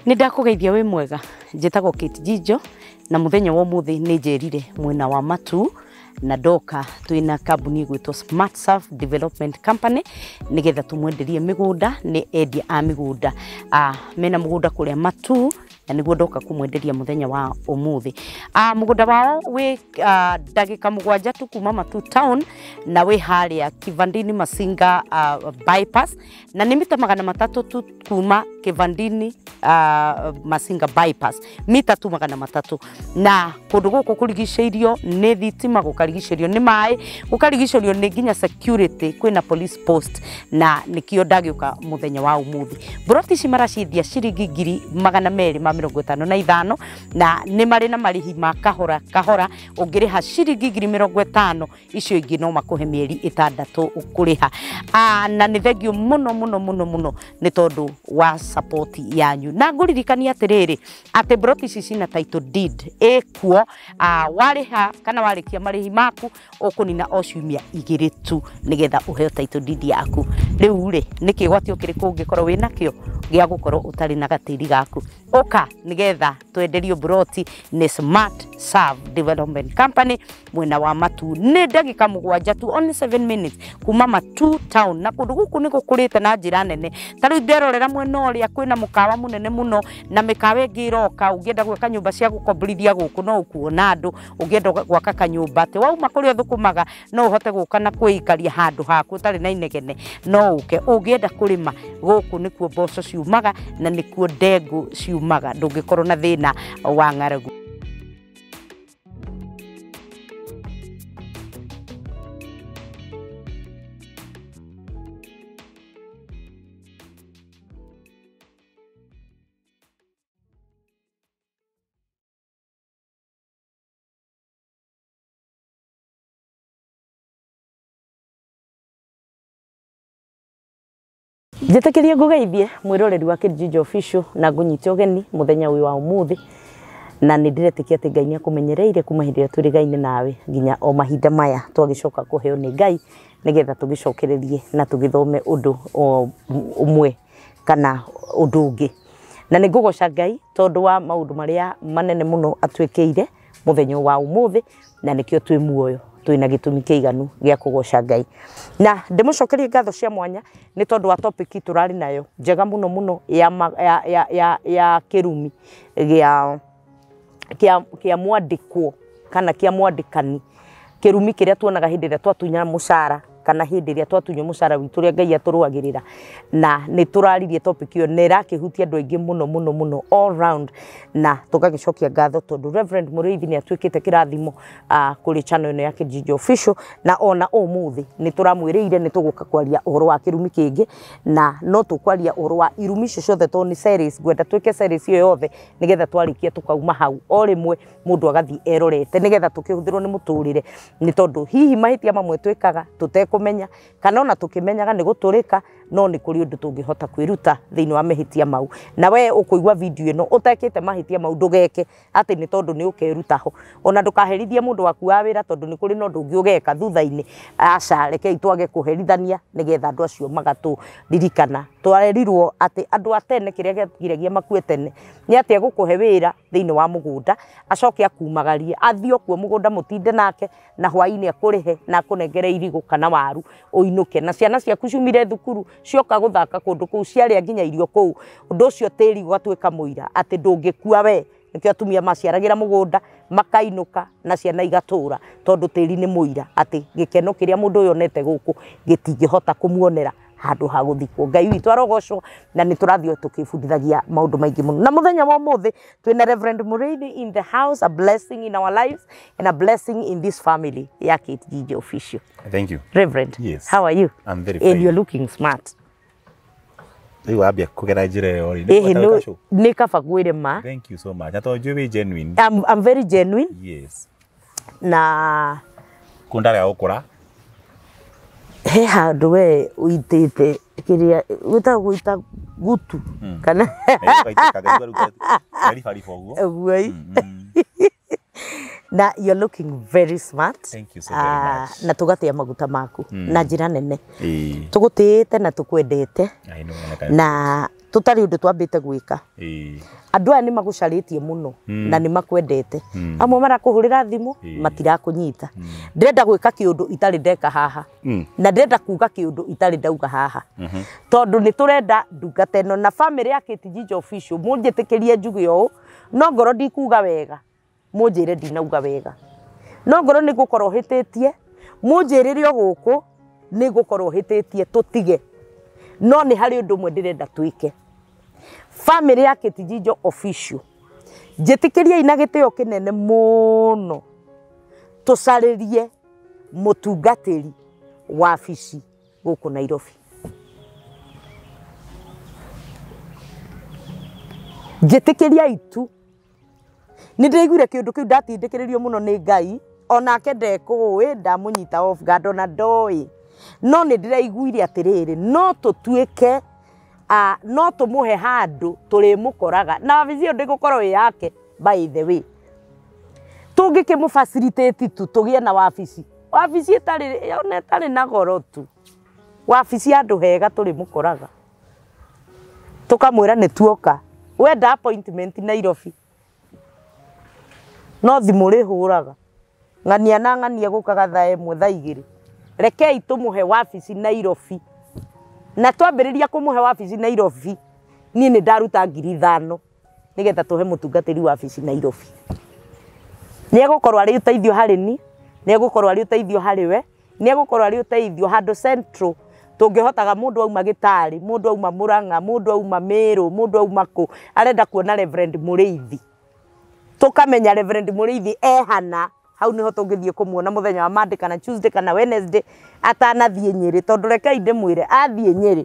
Nĩ ndakũgeithia wĩ mwega, njĩtagwo Kate Njijo na mũthenya wa ũmũthĩ nĩ njerire mwena wa Matuu na ndoka twĩna kambuni ĩgwĩtwo Smart Surf Development Company nĩgetha tũmwenderie mĩgũnda. Nĩ endia a mĩgũnda, mena mũgũnda kũrĩa Matuu na nĩguo ndoka kũmwenderia mũthenya wa ũmũthĩ. Mũgũnda wao wĩ ndagĩka 7 tu kuma Matuu town na wĩ harĩa Kivandini Masinga bypass, na nĩ mita 300 tu kuma Kivandini Masinga bypass, mita tu 300. Na kũndũ gũkũ kũrigicĩirio nĩ thitima, gũkarigicĩrio nĩ maĩ, gũkarigicĩrio nĩ nginya security, kwĩna police post, na nĩkĩo ndagĩũka mũthenya wa ũmũthĩ. Mburoti ici maraciendia ciringi 255,000 na nĩ marĩ na marĩhi ma kahora kahora. Ũngĩrĩha ciringi 50,000, icio ingĩ no makũhe mĩeri 6 ũkũrĩha. Na nĩ thengio mũno mũno mũno mũno nĩ tondũ wa support yanyu, na ngũririkania atĩrĩrĩ atĩ mburoti ici cina title deed ĩkuo. Warĩha kana warĩkia marĩhi maku ũkũnina o ciumia 2 tu nĩgetha ũheo title deed yaku. Rĩu rĩ, nĩ kĩgwatio kĩrĩkũ ũngĩkorwo wĩnakĩo gĩa gũkorwo ũtarĩ na gatĩri gaku? Ũka nĩgetha twenderio mburoti nĩ Smart Serve Development Company mwena wa Matuu. Nĩ ndagĩka 7 tu, only 7 minutes kuma Matuu town, na kũndũ gũkũ nĩ gũkũrĩte na njĩra nene. Ta rĩu nderorera mwena ũrĩa kwĩna mũkawa mũnene mũno na mĩkawa ĩngĩ ĩroka. Ũngĩenda gwaka nyũmba cia gũkomborithia gũkũ no ũkuona andũ, ũngĩenda gwaka kanyũmba atĩ wauma kũrĩa ũthũkũmaga no ũhote gũka na kwĩikaria handũ haku ũtarĩ na inegene, no ũke. Ũngĩenda kũrĩma gũkũ nĩkuo mboco ciumaga na nĩkuo ndengũ ciumaga, ndũngĩkorwo na thĩna wa ng'aragu. Njĩtĩkĩrie ngũgeithie mwĩroreri wa Kate Njijo Official na ngũnyite ũgeni mũthenya ũyũ wa ũmũthĩ, na nĩ ndĩretĩkia atĩ Ngai nĩ akũmenyereire kuma hĩndĩ ĩrĩa twĩrĩgaine nawe nginya o mahinda maya twagĩcoka kũheo nĩ Ngai nĩgetha tũgĩcokererie na tũgĩthome ũndũ ũmwe kana ũndũ ũngĩ. Na nĩ ngũgoca Ngai tondũ wa maũndũ marĩa manene mũno atwĩkĩire mũthenya wa ũmũthĩ, na nĩkĩo twĩ muoyo, twĩna gĩtũmi kĩiganu gĩa kũgoca Ngai. Na ndĩmũcokerie ngatho cia mwanya nĩ tondũ wa topic tũrarĩ nayo njega mũno mũno ya kĩrumi gĩa mwandĩkwo kana kĩa mwandĩkani, kĩrumi kĩrĩa tuonaga hĩndĩ ĩrĩa twatunya mũcara kana hĩndĩ ĩrĩa twatunywo mũcara witũ ũrĩa Ngai atũrũagĩrĩra. Na nĩ tũraririe topic ĩyo na ĩrakĩhutia andũ aingĩ mũno mũno mũno all round, na tũgagĩcokia ngatho tondũ Reverend Mũrĩithi nĩ atuĩkĩte kĩrathimo kũrĩ channel ĩno ya Kate Njijo Official. Na ona ũmũthĩ nĩ tũramwĩrĩire nĩ tũgũka kwaria ũhoro wa kĩrumi kĩngĩ, na no tũkwaria ũhoro wa irumi icio ciothe tondũ nĩ series, ngwenda twĩke series ĩyo yothe nĩgetha twarĩkia tũkauma hau o rĩmwe mũndũ agathiĩ erorete nĩgetha tũkĩhũthĩrwo nĩ mũtũrĩre, nĩ tondũ hihi mahĩtia mamwe twĩkaga tũtekũmenya kana ona tũkĩmenyaga nĩ gũtũrĩka, no nĩ kũrĩ ũndũ tũngĩhota kwĩruta thĩinĩ wa mahĩtia mau. Na we ũkũigua video ĩno ũtekĩte mahĩtia mau ndũgeke atĩ nĩ tondũ nĩ ũkeruta ho, ona ndũkaherithie mũndũ waku wa wĩra tondũ nĩ kũrĩ na ũndũ ũngĩ ũgeka thutha-inĩ. Aca, rekei twage kũherithania nĩgetha andũ acio magatũririkana. Twarerirwo atĩ andũ a tene kĩrĩa gĩagiragia makue tene nĩ atĩ egũkũhe wĩra thĩinĩ wa mũgũnda acoke akumagarie athiĩ okuo mũgũnda mũtinde nake na hwaĩ-inĩ akũrĩhe na akũnengere irigũ kana waru ũinũke, na ciana ciaku ciumire thukuru cioka gũthaka kũndũ kũu ciarĩa nginya irio kũu. Ũndũ ũcio tĩri ũgatuĩka mũira atĩ ndũngĩkua we. Nĩkĩo atumia maciaragĩra mũgũnda makainũka na ciana igatũra tondũ tĩri nĩ mũira atĩ gĩkeno kĩrĩa mũndũ ũyũ onete gũkũ gĩtingĩhota kũmuonera handũ ha gũthikwo. Ngai witũ arogocwo, na nĩ tũrathiĩ tũkĩbundithagia maũndũ maingĩ mũno. Na mũthenya wa ũmũthĩ twĩna Reverend Mũrĩithi in the house, a blessing in our lives and a blessing in this family ya Kate Njijo Official. Thank you. Reverend, yes. How are you? I'm very And fine. You're looking smart. Rĩu wambia kũgera njĩra ĩyo rĩ, Nĩ kaba ngwĩre ma. Thank you so much. Na tondũ njũĩ wĩ genuine. I'm very genuine. Yes. Na kũndarega gũkũra. He handũ we ũitĩte kĩrĩa wĩtagwo gũita gutu kana ũguo. Na you're looking very smart. Thank you so very much. Na tũgatĩa maguta maku na njĩra nene. Tũgũtĩĩte na tũkwendete. I know. Na Tũtarĩ ũndũ twambĩte gwĩka. Andũ aya nĩ magũcarĩtie mũno na nĩ makwendete. Amwe marakũhũrĩra thimũ matirakũnyita. Ndĩrenda gwĩka kĩũndũ itarĩ ndeka haha. Na ndĩrenda kuga kĩũndũ itarĩ ndauga haha. Tondũ nĩ tũrenda ndungata ĩno na family ya Kate Njijo Official mũnjĩtĩkĩrie njuge ũũ, no ngorwo ndikuga wega mũnjĩre ndinauga wega. No ngorwo nĩ ngũkorwo hĩtĩtie mũnjĩrĩre o gũkũ nĩ ngũkorwo hĩtĩtie tũtige. No nĩ harĩ ũndũ ũmwe ndĩrenda twĩke. Family ya Kate Njijo Official njĩtĩkĩriei na gĩtĩo kĩnene mũno tũcarĩrie mũtungatĩri wabici gũkũ Nairobi. Njĩtĩkĩriei tu. Nĩ ndĩraiguire kĩũndũ kĩu ndatindĩkĩrĩrio mũno nĩ Ngai onake ndekũĩ ndamũnyita off guard ona ndoĩ. No nĩ ndĩraiguire atĩrĩrĩ no tũtuĩke no tũmũhe handũ tũrĩmũkoraga na wabici ĩyo ndĩgũkorwo ĩ yake by the way. Tũngĩkĩmũ facilitate tu tũgĩe na wabici. Wabici ĩtarĩ ona ĩtarĩ na goro tu. Wabici handũ hega tũrĩmũkoraga. Tũkamwĩra nĩ tuoka. Wenda appointment Nairobi. No thimũ rĩhũraga. Ng'ania na ng'ania gũkaga thaa 1 thaa 2. Rekei tũmũhe wabici Nairobi. Na twambĩrĩria kũmũhe wabici Nairobi niĩ nĩ ndaruta 5,000 nĩgetha tũhe mũtungatĩri wabici Nairobi. Nĩ egũkorwo arĩ ũteithio harĩ ni, nĩ egũkorwo arĩ ũteithio harĩ we, nĩ egũkorwo arĩ ũteithio handũ central tũngĩhotaga mũndũ auma Gĩtarĩ, mũndũ auma Mũrang'a, mũndũ auma Mĩrũ, mũndũ auma kũ arenda kuona Reverend Mũrĩithi. Tũkamenya Reverend Mũrĩithi ehana hau niho tũngĩthiĩ kũmuona mũthenya wa Monday kana Tuesday kana Wednesday atanathiĩ Nyĩrĩ tondũ rekei ndĩmwĩre athiĩ Nyĩrĩ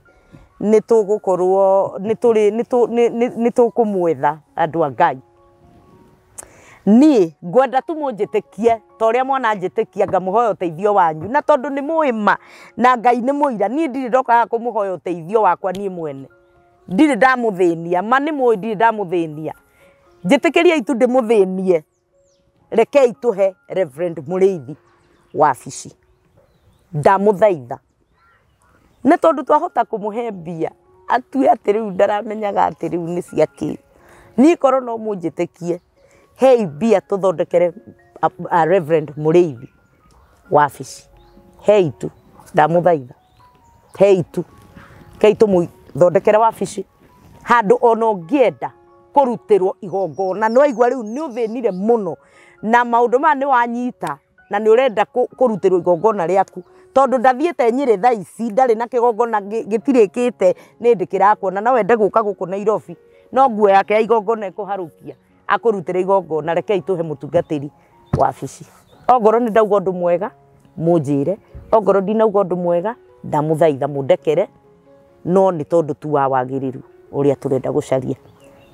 nĩ tũgũkorwo nĩ tũkũmwetha andũ a Ngai. Niĩ ngwenda tu mũnjĩtĩkie ta ũrĩa mwana njĩtĩkia ngamũhoya ũteithio wanyu na tondũ nĩ mũĩ ma na Ngai nĩ mũira niĩ ndirĩ ndoka haha kũmũhoya ũteithio wakwa niĩ mwene. Ndirĩ ndamũthĩnia ma nĩ mũĩ ndirĩ ndamũthĩnia. Njĩtĩkĩriei tu ndĩmũthĩnie. Rekei tũhe Reverend Mũrĩithi wabici. Ndamũthaitha. Nĩ tondũ twahota kũmũhe mbia atue atĩ rĩu ndaramenyaga atĩ rĩu nĩ cia kĩ. Niĩ korwo no mũnjĩtĩkie hei mbia tũthondekere Reverend Mũrĩithi wabici. Hei tu ndamũthaitha. Hei tu kei tũmũthondekere wabici handũ ona ũngĩenda kũrutĩrwo igongona nĩ waigua rĩu nĩ ũthĩnire mũno na maũndũ maya nĩ wanyita na nĩ ũrenda kũrutĩrwo igongona rĩaku tondũ ndathiĩte Nyĩrĩ thaa ici ndarĩ na kĩgongona gĩtirĩkĩte nĩ ndĩ kĩrakuona no wende gũka gũkũ Nairobi no nguo yake ya igongona ĩkũharũkia akũrutĩre igongona. Rekei tũhe mũtungatĩri wabici. Ongorwo nĩ ndauga ũndũ mwega mũnjĩre, ongorwo ndinauga ũndũ mwega ndamũthaitha mũndekere, no nĩ tondũ tu wa wagĩrĩru ũrĩa tũrenda gũcaria.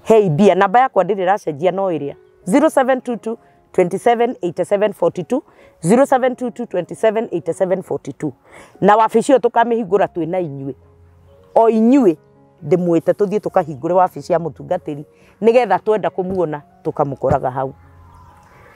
Hei mbia namba yakwa ndĩrĩ ĩracenjia no ĩrĩa 0722 27 87 42 0722 27 87 42 na wabici ĩyo tũkamĩhingũra twĩ na inyuĩ o inyuĩ ndĩmwĩte tũthiĩ tũkahingũre wabici ya mũtungatĩri nĩgetha twenda kũmuona tũkamũkoraga hau.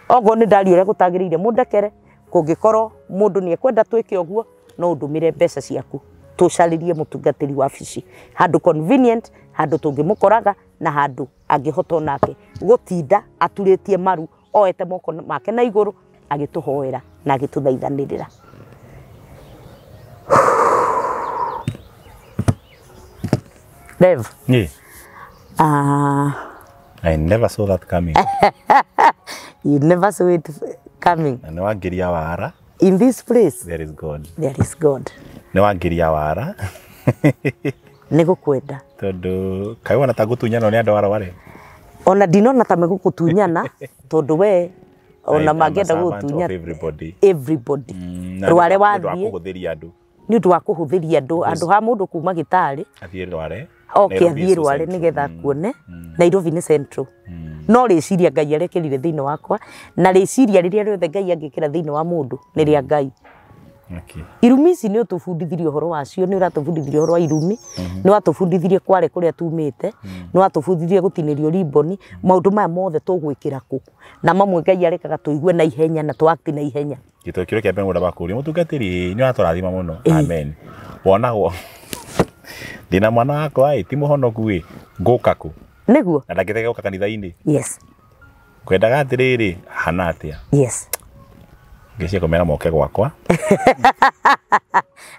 Okorwo nĩ ndaria ũrĩa gũtagĩrĩire mũndekere, kũngĩkorwo mũndũ nĩ ekwenda twĩke ũguo no ũndũmĩre mbeca ciaku tũcarĩrie mũtungatĩri wabici handũ convenient, handũ tũngĩmũkoraga na handũ angĩhota onake gũtinda aturĩtie maru oete moko make na igũrũ agĩtũhoera na agĩtũthaithanĩrĩra. Rev. Yeah. I never saw that coming. You never saw it coming. Na nĩwangiria wara. In this place there is God. There is God. Nĩwangiria wara. Nĩ gũkwenda. Tondũ kaĩ wona ta ngũtunyana nĩ andũ arware? Ona ndinona ta megũgũtunyana tondũ we ona mangĩenda gũgũtunyana everybody. Everybody. Rware wathiĩ. Kũhũthĩria andũ. Nĩ ũndũ wa kũhũthĩria andũ andũ ha mũndũ kuma Gĩtarĩ athiĩ Rware. Oke athiĩ Rware nĩgetha akuone. Nairobi nĩ central. No rĩciria Ngai arekĩrire thĩinĩ wakwa na rĩciria rĩrĩa rĩothe Ngai angĩkĩra thĩinĩ wa mũndũ nĩ rĩa Ngai. Okay. Irumi ici nĩ ũtũbundithirie ũhoro wacio, nĩ ũratũbundithirie ũhoro wa irumi, nĩ watũbundithirie kware kũrĩa tumĩte, nĩ watũbundithirie gũtinĩrio ribbon, maũndũ maya mothe tũgwĩkĩra kũ na mamwe Ngai arekaga tũigue na ihenya na tũ-act na ihenya. Gĩtũ kĩrĩa kĩa mbere ngwenda bakũria mũtungatĩri nĩ watũrathima mũno. Amen. Wonagwo Ndĩna mwana wakwa ĩ ti mũhonoku ĩ ngũka kũ Nĩguo. Na ndangĩtega gũka kanitha-inĩ. Yes. Kwendaga atĩrĩrĩ hana atĩa. Yes. Ngĩcia kũmera moke gwakwa.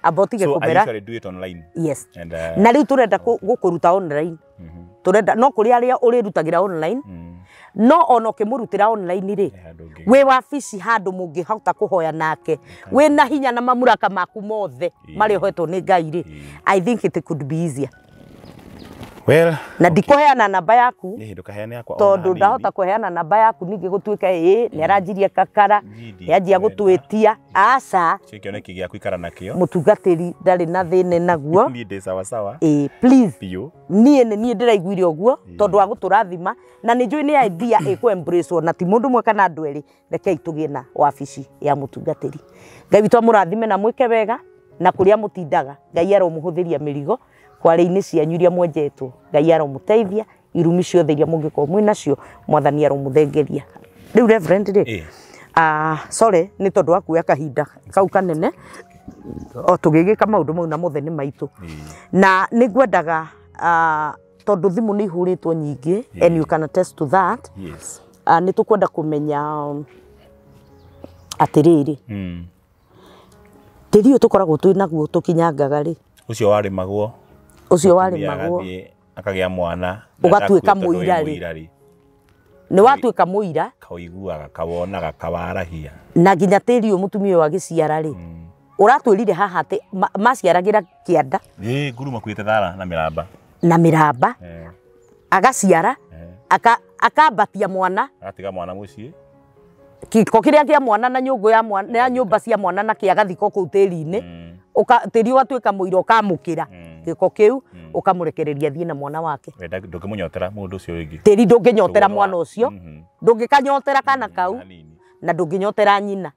Amba ũtige So I kũmera. usually do it online. Yes. And, na rĩu tũrenda gũkũruta online. Tũrenda no kũrĩ arĩa ũrĩrutagĩra online. No ona ũkĩmũrutĩra online rĩ, wĩ wabici handũ mũngĩhota kũhoya nake, wĩ na hinya na mamuraka maku mothe marĩa ũhetwo nĩ Ngai rĩ, I think it could be easier. Well, na ndikũheana namba yaku tondũ ndahota kũheana namba yaku ningĩ gũtuĩka ĩ nĩ aranjirie kakara nĩ anjia gũtwĩtia aca kĩoneki gĩaku ikara nakĩo mũtungatĩri ndarĩ na thĩna naguo. Niĩ ndĩ sawa sawa. Ĩ please biũ niĩ nĩ niĩ ndĩraiguire ũguo tondũ wa gũtũrathima na nĩ njũĩ nĩ idea ĩkũ embrace na ti mũndũ ũmwe kana andũ erĩ. Rekei tũgĩe na wabici ya mũtungatĩri. Ngai witũ amũrathime na mwĩke wega na kũrĩa mũtindaga Ngai aromũhũthĩria mĩrigo kware-inĩ cianyu iria mwenjetwo. Ngai aromũteithia irumi ciothe iria mũngĩkorwo mwĩ nacio Mwathani aromũthengeria. Rĩu Reverend rĩ, sorry nĩ tondũ wa kuoya kahinda kau kanene o tũgĩgĩka maũndũ mau na mothe nĩ maitũ. Na nĩ ngwendaga tondũ thimũ nĩ ihũrĩtwo nyingĩ and you can attest to that. Yes. Nĩ tũkwenda kũmenya atĩrĩrĩ, tĩri ũyũ tũkoragwo twĩ naguo tũkinyangaga rĩ, ũcio warĩmagwo, ũcio warĩmagwo akagĩa mwana ũgatuĩka mũira rĩ, nĩ watuĩka mũira kaũiguaga kawonaga kawarahia na nginya tĩri ũyũ mũtumia ũyũ agĩciara rĩ, ũratwĩrire haha atĩ maciaragĩra kĩanda nguru makuĩte thara na mĩramba, na mĩramba agaciara akambatia mwana agatiga mwana mũciĩ kĩko kĩrĩa kĩa mwana na nyũngũ ya mwana na nyũmba cia mwana na kĩ agathikwo kũu tĩri-inĩ, tĩri ũgatuĩka mũira ũkamũkĩra gĩko kĩu ũkamũrekereria thiĩ na mwana wake. Ndũngĩmũnyotera mũndũ ũcio rĩngĩ. Tĩri ndũngĩnyotera mwana ũcio, ndũngĩkanyotera kana kau na ndũngĩnyotera nyina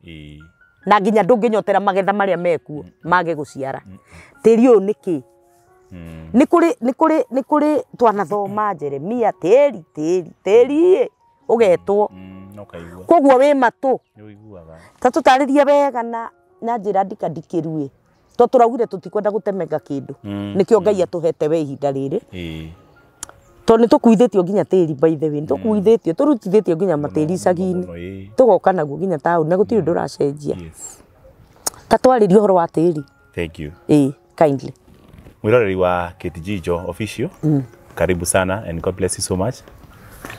na nginya ndũngĩnyotera magetha marĩa mekuo mage gũciara. Tĩri ũyũ nĩ kĩ? Nĩ kũrĩ nĩ kũrĩ nĩ kũrĩ twanathoma Jeremia tĩri tĩri tĩri ũgetwo koguo wĩ matũ ta tũtarĩrie wega na njĩra ndikandikĩru ĩ to tũraugire tũtikwenda gũtemenga kĩndũ nĩkĩo Ngai atũhete we ihinda rĩrĩ to nĩ tũkuithĩtio nginya tĩri, by the way nĩ tũkuithĩtio tũrutithĩtio nginya matĩri icagi-inĩ tũgoka naguo nginya taũni na gũtirĩ ũndũ ũracenjia. Ta twarĩrie ũhoro wa tĩri. Thank you. Kindly. Mwiroreri wa Kate Jijo official, karibu sana and God bless you so much.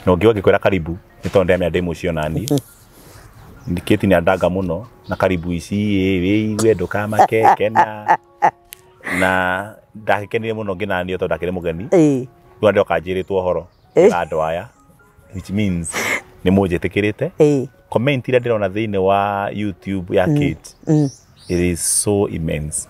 Na ũngĩ wangĩkwĩra karibu nĩ tondũ ndĩramenya ndĩ mũciĩ ona niĩ. Kate nĩ andanga mũno na karibu ici wĩigue ndũkamake kena na ndagĩkenire mũno ngĩnanio tondũ ndakĩrĩ mũgeni. Rĩu ndoka njĩrĩtwo ũhoro na andũ aya, which means nĩ mũnjĩtĩkĩrĩte. Comment iria ndĩrona thĩinĩ wa YouTube ya Kate, it is so immense.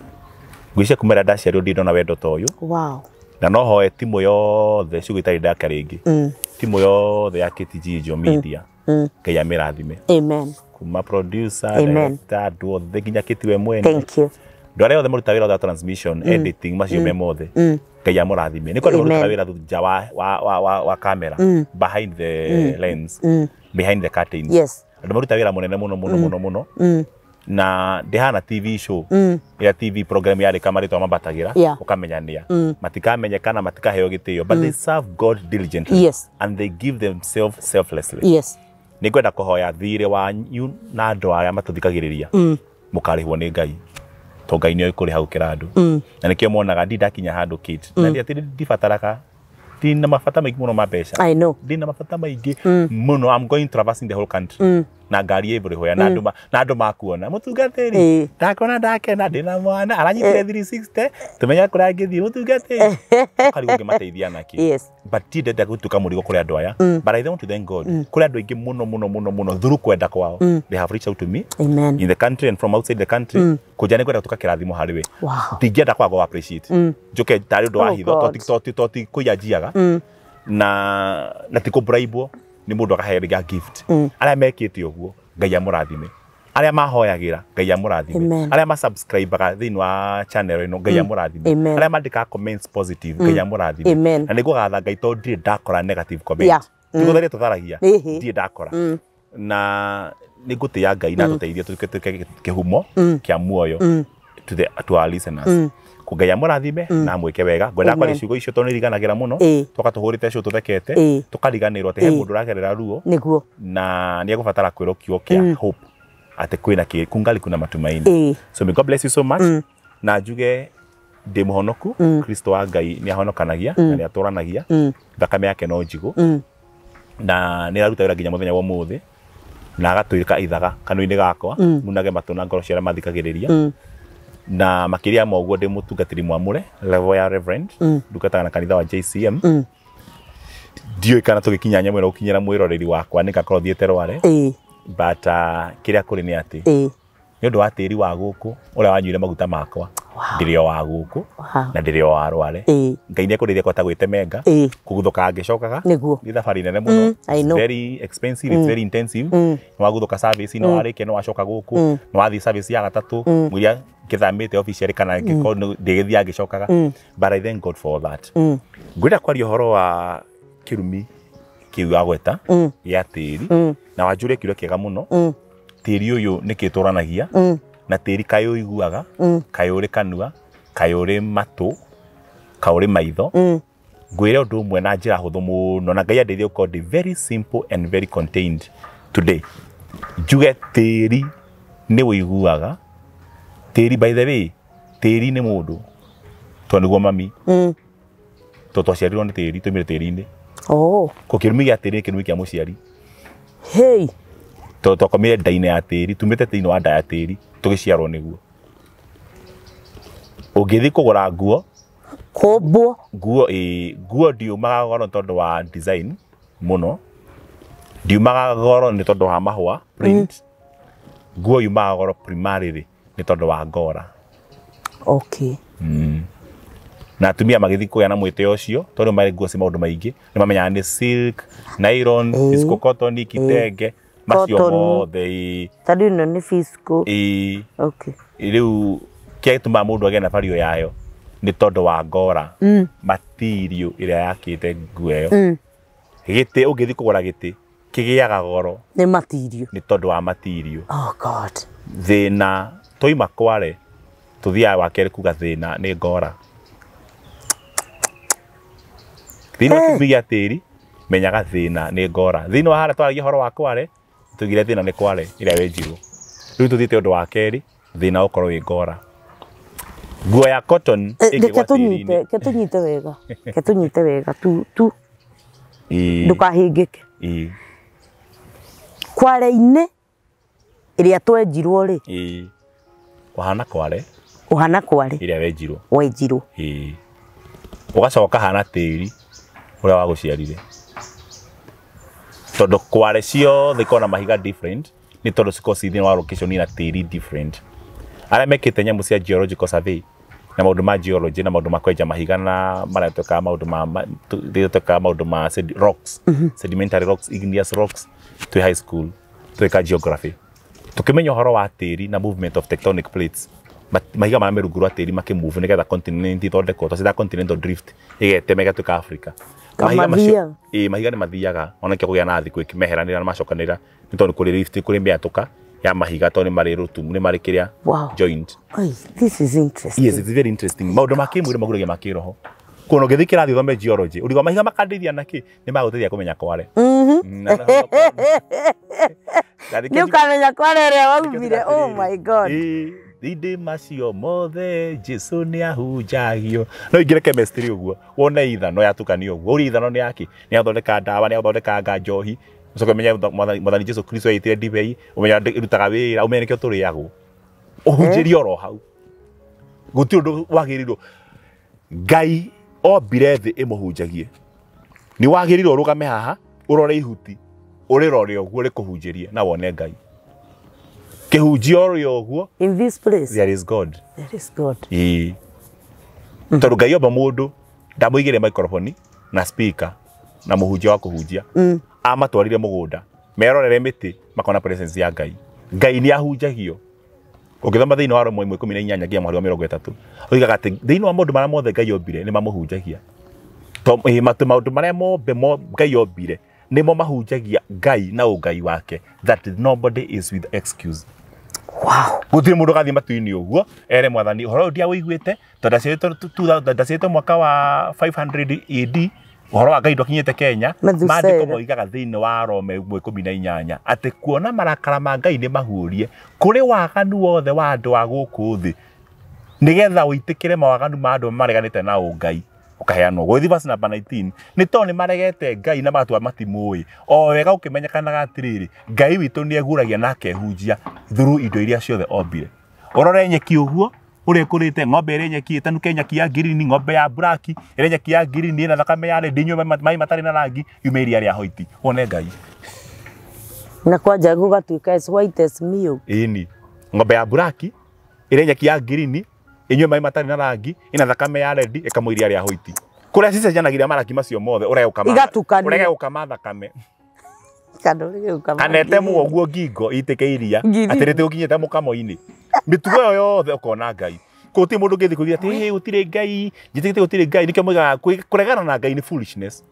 Ngwĩciria kuma rĩrĩa ndaciarirwo ndirĩ ndona wendo ta ũyũ. Wow. Na no hoe timu yothe ciugo itarĩ ndaka rĩngĩ. Timu yothe ya Kate Jijo Media Ngai amĩrathime. Amen. Kuma producer, director, andũ othe nginya Kate we mwene. Thank you. Andũ arĩa othe marutaga wĩra wa transmission, editing, macio me mothe Ngai amũrathime. Nĩ kwenda marutaga wĩra nja wa camera, behind the lens, behind the curtains. Yes. Andũ marutaga wĩra mũnene mũno mũno mũno mũno. Na ndĩhana TV show ya TV program yarĩka marĩtwa mambatagĩra ũkamenya matikamenyekana matikaheo gĩtĩo, but they serve God diligently. Yes. And they give themselves selflessly. Yes. Nĩ ngwenda kũhoya thirĩ wanyu na andũ arĩa matũthikagĩrĩria mũkarĩhwo nĩ Ngai to Ngai nĩoĩ kũrĩha gũkĩra andũ. Na nĩkĩo monaga ndi ndakinya handũ Kate na atĩ ndibataraga ndina mabata maingĩ mũno ma mbeca. I know. Ndina mabata maingĩ mũno. I'm going traversing the whole country na ngari everywhere na andũ na andũ makuona mũtungatĩri ndakona ndakena ndina mwana aranyitire 360 tumenya kũrĩa angĩthiĩ mũtungatĩri ũkarigwo ũngĩmateithia nakĩ. Yes. But ti ndenda gũtuĩka mũrigo kũrĩ andũ aya, but I want to thank God kũrĩ andũ aingĩ mũno mũno mũno mũno through kwenda kwao they have reached out to me. Amen. In the country and from outside the country kũnja nĩ ngwenda gũtuĩka kĩrathimo harĩ we. Ndingĩenda kwaga gũ appreciate njũke tarĩ ũndũ wa hitho to ti kũiya njiaga na ti kũbribwo nĩ mũndũ akahe rĩngĩ gift. Arĩa mekĩte ũguo Ngai amũrathime, arĩa mahoyagĩra Ngai amũrathime, arĩa masubscribeaga thĩinĩ wa channel ĩno Ngai amũrathime, arĩa mandĩkaga comments positive Ngai amũrathime. Na nĩngũgatha Ngai tondũ ndirĩ ndakora negative comment. Tũgũtharia tũtharagia ndirĩ ndakora na nĩngũtĩĩa Ngai na tũteithie tũtuĩke kĩhumo kĩa muoyo to our listeners. Ngai amũrathime na amwĩke wega. Ngwenda kwaria ciugo icio tondũ nĩiriganagĩra mũno, tũka tũhũrĩte cio tũthekete, tũkariganĩrwo atĩ he mũndũ ũragerera ruo nĩguo, na nĩegũbatara kwĩrwo kiugo kĩa hope atĩ kwĩna kĩ kungali kuna matumaini. So may God bless you so much. Na njuge ndĩ mũhonoku, Kristo wa Ngai nĩ ahonokanagia na nĩ atũranagia, thakame yake no njigũ, na nĩ araruta wĩra nginya mũthenya wa ũmũthĩ, na agatwĩka ithaga kanua-inĩ gakwa, munage matũ na ngoro cia arĩa mathikagĩrĩria. Na makĩria ma ũguo ndĩ mũtungatĩri mwamũre level ya reverend, ndungataga na kanitha wa JCM. Ndiũĩ kana tũgĩkinya nyamũ ĩno gũkinyĩra mwĩroreri wakwa nĩngakorwo thiĩte Rware, but kĩrĩa kũrĩ nĩ atĩ nĩ ũndũ wa tĩri wa gũkũ ũrĩa wanyuire maguta makwa, ndĩrĩ o wa gũkũ na ndĩrĩ o wa Rware. Ngai nĩ ekũndeithia kũhota gwĩtemenga, kũguthũka ngĩcokaga nĩ thabarĩ nene mũno. It's very expensive, it's very intensive. Nĩ waguthũka service no warĩkia, nĩ wacoka gũkũ, nĩ wathiĩ service ya gatatũ mũiria ngĩthamĩte officially kana ngĩkorwo ndĩgĩthiaga ngĩcokaga, but I thank God for that. Ngwenda kwaria ũhoro wa kĩrumi kĩu wagweta gĩa tĩri, na wanjũria kĩũria kĩega mũno. Tĩri ũyũ nĩkĩ tũranagia, na tĩri kaĩ ũiguaga, kaĩ ũrĩ kanua, kaĩ ũrĩ matũ, kaĩ ũrĩ maitho. Ngwĩre ũndũ ũmwe na njĩra hũthũ mũno, na Ngai andeithie gũkorwo ndĩ very simple and very contained today. Njuge tĩri nĩ ũiguaga. Tĩri, by the way, tĩri nĩ mũndũ, tondũ nĩguo mami, tondũ twaciarirwo nĩ tĩri, twaumire tĩri-inĩ. Ko kĩrumi gĩa tĩri nĩ kĩrumi kĩa mũciari. Hey. Tondũ twakomire nda-inĩ ya tĩri, tumĩte thĩinĩ wa nda ya tĩri, tũgĩciarwo nĩguo. Ũngĩthiĩ kũgũra nguo, kũmbwo nguo, nguo ndiumaga goro tondũ wa design mũno, ndiumaga goro nĩ tondũ wa mahũa print. Nguo yumaga goro primarily nĩ tondũ wa ngora. Okay. Na atumia magĩthiĩ kũgĩa na mwĩtĩo ũcio, tondũ marĩ nguo ci maũndũ maingĩ, nĩ mamenyaga nĩ silk, nylon, visco cotton, kitenge, macio mothe. Tondũ ĩno nĩ visco. Okay. Rĩu kĩrĩa gĩtũmaga mũndũ agĩe na value yayo nĩ tondũ wa ngora, material ĩrĩa yakĩte nguo ĩyo. Gĩtĩ, ũngĩthiĩ kũgũra gĩtĩ kĩgĩaga goro nĩ material, nĩ tondũ wa material. Oh God. Thĩna twaima kware tũthiaga wa kerĩ kuga thĩna nĩ ngora. Thĩinĩ wa kĩrumi gĩa tĩri menyaga thĩna nĩ ngora. Thĩinĩ wa harĩa twaragia ũhoro wa kware, tugire thĩna nĩ kware ĩrĩa wenjirwo. Rĩu tũthiĩte ũndũ wa kerĩ, thĩna ũkorwo wĩ ngora. Nguo ya cotton ĩngĩgwa tĩri-inĩ. Ke tũnyite wega, ke tũnyite wega tu tu, ndũkahĩngĩke. Kware-inĩ ĩrĩa twenjirwo rĩ, ũhana kware, ũhana kware ĩrĩa wenjirwo, wenjirwo, ũgacoka ũkahana tĩri ũrĩa wagũciarire. Tondũ kware ciothe ikoragwo na mahiga different, nĩ tondũ cikoragwo ci thĩinĩ wa location ina tĩri different. Arĩa mekĩte nyamũ cia geological survey na maũndũ ma geology na maũndũ ma kwenja mahiga na marĩa twĩkaga maũndũ ma twĩkaga maũndũ ma rocks, sedimentary rocks, igneous rocks, twĩ high school twĩka geography, tũkĩmenya ũhoro wa tĩri na movement of tectonic plates, mahiga marĩa me rungu rwa tĩri makĩmove nĩgetha continent ithondekwo, twacitaga continental drift ĩgetema ĩgatuĩka Africa. Mahiga macio, mahiga nĩ mathiaga ona kĩo kũgĩa na earthquake, meheranĩra na macokanĩrĩra, nĩ tondũ kũrĩ rift, kũrĩ mĩatũka ya mahiga tondũ nĩ marĩ rũtumu, nĩ marĩ kĩrĩa joint. This is interesting. Yes, it's very interesting. Maũndũ ma kĩmwĩrĩ maguragia ma kĩroho. Kuona ũngĩthiĩ kĩrathi ũthome geology, ũrigwo mahiga makandeithia nakĩ, nĩ magũteithia kũmenya kware. Nĩ ũkamenya kware ĩrĩa waumire. Oh my God. Thindĩ macio mothe Jesu nĩ ahunjagio. No ingĩre chemistry ũguo, wone ithano yatukanio ũguo, ũrie ithano nĩ yaki, nĩ yathondeka ndawa, nĩ yathondeka nga njohi, ũcoke ũmenye Mwathani Jesu Kristo aitire ndibei, ũmenye ĩrutaga wĩra, ũmenye nĩkĩo tũrĩagwo. Ũhunjĩrie oro hau. Gũtirĩ ũndũ wagĩrĩirwo. Ngai ombire thĩ ĩmũhunjagie. Nĩ wagĩrĩirwo ũrũgame haha, ũrore ihuti, ũrĩrore ũguo rĩkũhunjĩrie na wone Ngai. Kĩhunjio ũrĩ ũguo. In this place there is God. There is God. Tondũ Ngai omba mũndũ ndamũigĩre microphone na speaker na mũhunjia wa kũhunjia. Amatwarire mũgũnda merorere mĩtĩ makona presence ya Ngai. Ngai nĩ ahunjagio. Ũngĩthoma thĩinĩ wa Roma 1:18 nginya mũhari wa 30, oigaga atĩ thĩinĩ wa maũndũ marĩa mothe Ngai ombire nĩ mamũhunjagia. Maũndũ marĩa mothe Ngai ombire nĩmo mahunjagia Ngai na ũngai wake, that nobody is with excuse. Wow. Gũtirĩ mũndũ ũgathiĩ matu-inĩ ũguo ere mwathani ũhoro ũyũ ndiawũiguĩte tondũ ndaciarĩtwo mwaka wa 500 AD ũhoro wa Ngai ndwakinyĩte Kenya. Methusela. Maandĩko moigaga thĩinĩ wa Rome 1:18 atĩ kuona marakara ma Ngai nĩ mahuũrie kũrĩ waganu wothe wa andũ a gũkũ thĩ nĩgetha ũitĩkĩre mawaganu ma andũ mareganĩte na ũngai ũkaheanwo. Gũgĩthiĩ verse number 19 nĩ tondũ nĩ maregete Ngai na magatua matimũĩ o wega ũkĩmenyekanaga atĩrĩrĩ Ngai witũ nĩ eguragia na akehunjia through indo iria ciothe ombire. Ũrore nyeki ũguo ũrĩa ĩkũrĩte, ng'ombe ĩrĩ nyeki ĩtanuke nyeki ya ngirini, ng'ombe ya buraki ĩrĩ nyeki ya ngirini ĩna thakame ya rendi inyue maĩ matarĩ na rangi yume iria rĩa hoiti wone Ngai. Na kwanja gũgatuĩka as white as milk. Ĩni ng'ombe ya buraki ĩrĩ nyeki ya ngirini inyue maĩ matarĩ na rangi ĩna thakame ya rendi ĩkamwe iria rĩa hoiti kũrĩa cicenjanagia marangi macio mothe ũrege gũkama Igatukanio. ũrege gũkama thakame Kana ũrege gũkama kana ĩtemwo ũguo ngingo ĩitĩke iria Ngirini. atĩ rĩtigũkinyĩte mũkamo-inĩ mĩtugo ĩyo yothe ũkona Ngai. Gũtirĩ mũndũ ũngĩthiĩ kũgia atĩ "Ĩ, gũtirĩ Ngai njĩtĩkĩte gũtirĩ Ngai nĩkĩo moigaga kũregana na Ngai nĩ foolishness.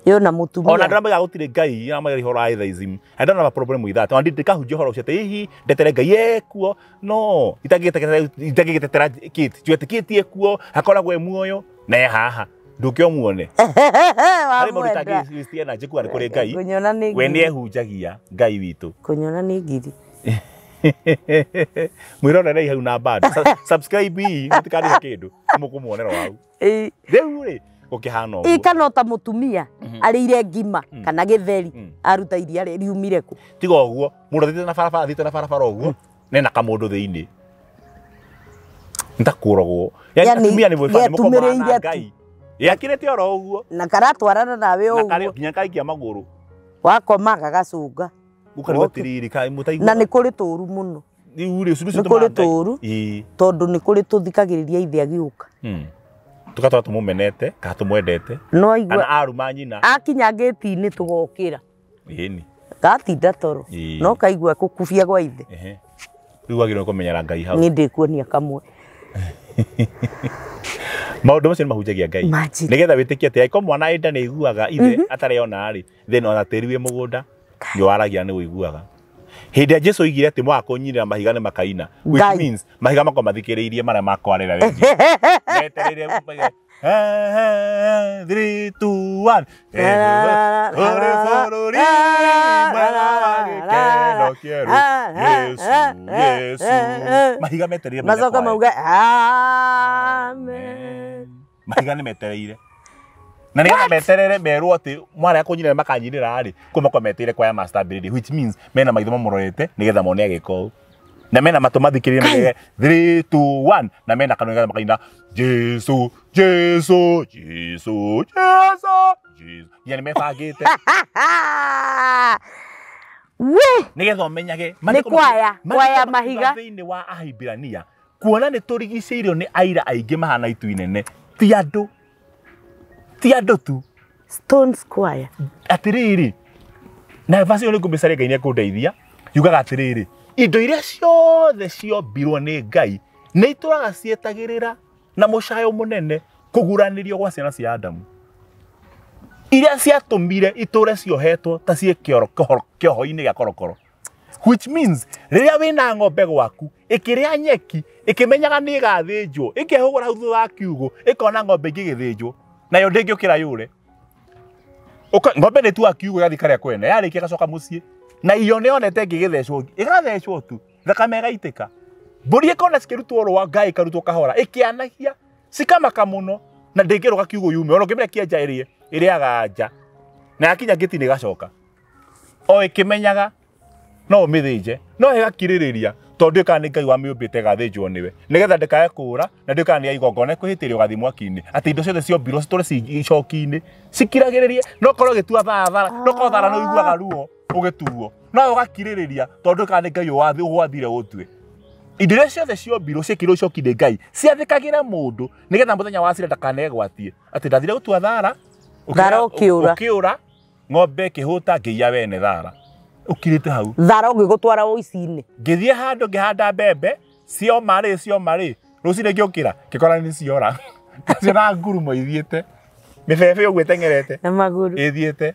Yo na mũtumia. Ona andũ arĩa moigaga gũtirĩ Ngai arĩa moigaga ũhoro wa atheism I don't have a problem with that. Ona ndikahunjia ũhoro ũcio atĩ hihi ndetere Ngai ekuo no itangĩgĩtetera Kate njue atĩ Kate ekuo akoragwo e muoyo na e haha ndũke ũmuone. Harĩ mũndũ Wamwenda. itangĩ energy kuga nĩ kũrĩ Ngai Kũnyona nĩ we nĩ ngiri. ehunjagia Ngai witũ. Kũnyona nĩ ngiri. Mwĩrorerei hau na bado subscribe ii mũtikarĩhe kĩndũ mũkũmuonera hau. Ĩ. Rĩu rĩ gũkĩhana Ĩ ũguo kana ota mũtumia arĩire ngima kana gĩtheri aruta iria riumire kũ. Tiga ũguo mũndũ athiĩte na barabara athiĩte na barabara ũguo nena kamũndũ thĩinĩ nĩ ta kũrogwo. Yani Yani, atumia nĩ mwĩbani mũkomaga na getumĩrĩire tu. Ngai yakĩrĩte oro ũguo Na karatwarana nawe na karĩ ũguo. nginya kaikia magũrũ Wakoma gagacũnga. ũkarigwo Okay. atĩrĩrĩ kaĩ mũtaiguaga. Na nĩ kũrĩ tũru mũno. Rĩu rĩ ũcio nĩcio Nĩ kũrĩ ũtũmaga Ngai. tũru. Ĩĩ. Tondũ nĩ kũrĩ tũthikagĩrĩria ithe agĩũka. Tũgatũra tũmũmenete kana tũmwendete No kana aigua aruma nyina. akinya ngĩti-inĩ tũgokĩra. Ĩni. Gatinda toro. Ĩĩ. No kaigua kũkubia gwa ithe. Ehe. Rĩu wagĩrĩirwo nĩ kũmenyera Ngai hau. Niĩ ndĩkuonia kamwe. Maũndũ macio nĩ mahunjagia Ngai. Imagine. Nĩgetha wĩtĩkie atĩ angĩkorwo mwana ĩ nda nĩ aiguaga ithe atarĩ ona rĩ then ona tĩri wĩ mũgũnda nĩ waragia nĩ ũiguaga. Hĩndĩ ĩrĩa Jesũ oigire atĩ mwaga kũnyinĩra mahiga nĩ makaina which Ngai. means mahiga makwa mathikĩrĩirie marĩa makwarĩra we Jesũ. Metereire maige, 3 2 1 Ũrĩ bũrũri mwega wa gĩkeno kĩerũ Yesu Yesu mahiga metereire maine Macoka kwaya. mauge amen. Mahiga nĩ metereire na nĩgetha meterere merwo atĩ mwarega kũnyinĩra makanyinĩra rĩ kũu makwa metereire kwaya master building which means mena maitho mamũrorete nĩgetha mone agĩka ũũ na mena matũ mathikĩrĩrie maige 3 2 1 na mena kanua nĩgetha makaina Jesu Jesu Jesu Jesu Jesu nginya nĩ mebangĩte We nĩgetha ũmenyage Nĩ kwaya, kwaya mahiga. thĩinĩ wa Ahibirania kuona nĩ tũrigicĩirio nĩ aira aingĩ mahana itu inene ti andũ ti andũ tu Stone Square. Atĩrĩrĩ na vaci ĩyo nĩ ngũmĩcaria Ngai nĩekũndeithia yugaga atĩrĩrĩ indo iria ciothe ciombirwo nĩ Ngai nĩ itũraga cietagĩrĩra na mũcayo mũnene kũguranĩrio gwa ciana cia Adamu iria ciatũmire itũre ciohetwo ta ciĩ kĩoho-inĩ gĩa korokoro which means rĩrĩa wĩna ng'ombe gwaku ĩkĩrĩa nyeki ĩkĩmenyaga nĩ ĩgathĩnjwo ĩkehũgũra hau thutha wa kiugũ ĩkona ng'ombe ĩngĩ ĩgĩthĩnjwo nayo ndĩngĩũkĩra yũre. Ng'ombe nĩ tuaga kiugũ ĩgathiĩ karĩa kwene yarĩkia ĩgacoka mũciĩ na iyo nĩyonete ĩngĩgĩthecwo ĩgathecwo tu thakame ĩgaitĩka mbũri ĩkona cikĩrutwo rũa ngai ĩkarutwo kahora ĩkĩanagia cikamaka mũno na ndĩngĩrũga kiugũ yume ona ũngĩmĩrekia nja ĩrĩe ĩrĩaga nja na yakinya ngĩti-inĩ ĩgacoka o ĩkĩmenyaga no ũmĩthĩnje no ĩgakirĩrĩria tondũ ĩkaga nĩ Ngai wamĩũmbĩte ĩgathĩnjwo nĩwe nĩgetha ndĩkae kũũra na ndĩkaga nĩ ya igongona ĩkwĩhĩtĩrio ũgathiĩ mwaki-inĩ atĩ indo ciothe ciombirwo citũre icoki-inĩ cikiragĩrĩrie no korwo ũgĩtua thara no korwo thara nĩ ũiguaga ruo ũgĩtuo no ũgakirĩrĩria tondũ ĩkaga nĩ Ngai ũgwathire ũtue. Indo iria ciothe ciombirwo ciĩkĩrwo icoki nĩ Ngai ciathĩkagĩre mũndũ nĩgetha mũthenya wa cira ndakanegwatie atĩ ndathire gũtua thara Thara ũkĩũra. ũkĩũra ng'ombe ĩkĩhũta ngĩiya wene thara ũkirĩte hau Thara ũngĩgũtwara ũici-inĩ. Ngĩthiĩ handũ ngĩhanda mbembe cioma rĩ cioma rĩ rũcinĩ ngĩũkĩra ngĩkora nĩ ciora cionaga ngurumo ithiĩte mĩbebe ũguo ĩteng'erete Na magũrũ. ĩthiĩte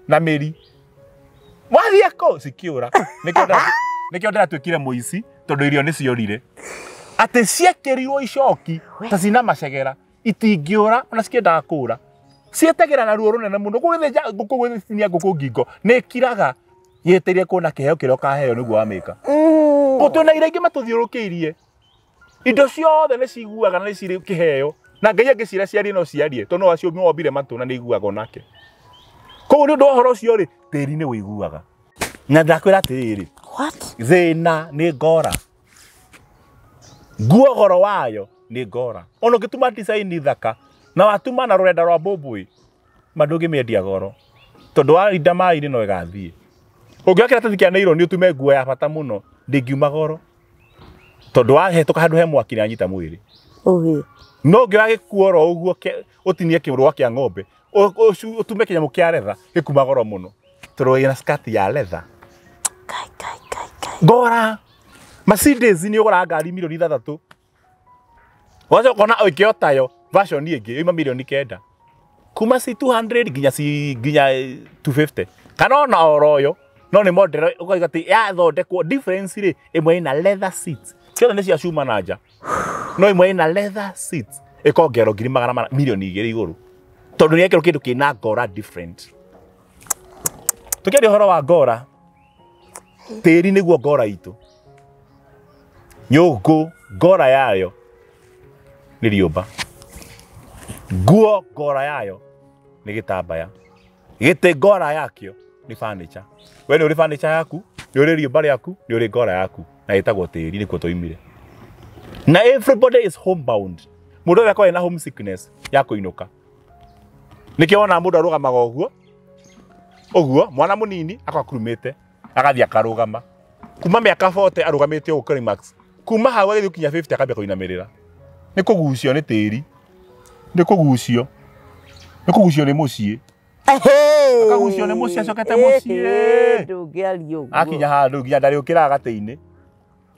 na mĩri wathiĩ kũ cikĩũra nĩkĩo Nĩkĩo ndĩratuĩkire mũici tondũ irio nĩciorire. Atĩ ciekĩrirwo icoki ta cina macegera itingĩũra ona cikĩendaga kũũra. Cietagĩra na ruo rũnene mũno gũgĩthĩnja ngũkũ gũgĩtinia ngũkũ ngingo nĩĩkiraga yeteire kuona kĩheo kĩrĩa ũkaheo nĩguo wamĩka. Twĩna iria ingĩ matũthiũrũrũkĩirie. Indo ciothe nĩ ciguaga na nĩ cirĩ kĩheo. Na Ngai angĩcira ciarie no ciarie tondũ no acio wombire matũ na nĩ iguaga onake. Koguo nĩ ũndũ wa ũhoro ũcio rĩ, tĩri nĩ ũiguaga. Na ndakwĩra atĩrĩrĩ, What? thĩna nĩ ngora. Nguo goro wayo nĩ ngora. Ona ũngĩtuma design thaka na watuma na rũrenda rwa mbũmbũĩ, ma ndũngĩmĩendia goro. Tondũ warinda maĩ-inĩ no ĩgathiĩ. Ũngĩoya kĩratathi kĩa nylon ũtume nguo ya bata mũno, ndĩngiuma goro. Tondũ wahetũka handũ he mwaki nĩanyita mwĩrĩ. Ũhĩ. No ũngĩoya gĩkuo oro ũguo ũtinie kĩrũa kĩa ng'ombe, ũtume kĩnyamũ kĩa letha, gĩkuma goro mũno. Tondũ ĩna skirt ya letha. Kai kai kai kai. Ngora. Mercedes nĩ ũgũraga ngari milioni 6. Wacoka ũkona ĩngĩ o tayo version ĩngĩ yoima milioni 9. Kuma C 200 nginya C nginya 250. Kana ona oro yo no nĩ model ũkauga atĩ yathondekwo difference rĩ ĩmwe ĩna leather seats. Ciothe nĩ cia cuma na nja. No ĩmwe ĩna leather seats ĩkongerwo ngiri magana mana milioni 2 igũrũ. Tondũ nĩ yekĩrwo kĩndũ kĩna ngora different. Tũkĩaria ũhoro wa ngora, tĩri nĩguo ngora itũ. Nyũngũ ngora yayo nĩ rĩũmba. Nguo ngora yayo nĩ gĩtambaya. Gĩtĩ ngora yakĩo nĩ furniture. We nĩ ũrĩ furniture yaku, nĩ ũrĩ rĩũmba rĩaku, nĩ ũrĩ ngora yaku na ĩtagwo tĩri nĩkuo twaumire. Na everybody is homebound. Mũndũ wothe akoragwo ena homesickness ya kũinũka. Nĩkĩo wonaga mũndũ arũgamaga ũguo, ũguo mwana mũnini akorwo akurumĩte agathiĩ akarũgama. Kuma mĩaka 40 arũgamĩte ũguo climax. Kuma hau agĩthiĩ gũkinya 50 akambia kũinamĩrĩra. Nĩ kũgucio nĩ tĩri. Nĩ kũgucio. Nĩ kũgucio nĩ mũciĩ. Akagucio nĩ mũciĩ acokete mũciĩ. Ndũngĩaria ũguo. Akinya handũ nginya ndarĩũkĩraga gatĩ-inĩ.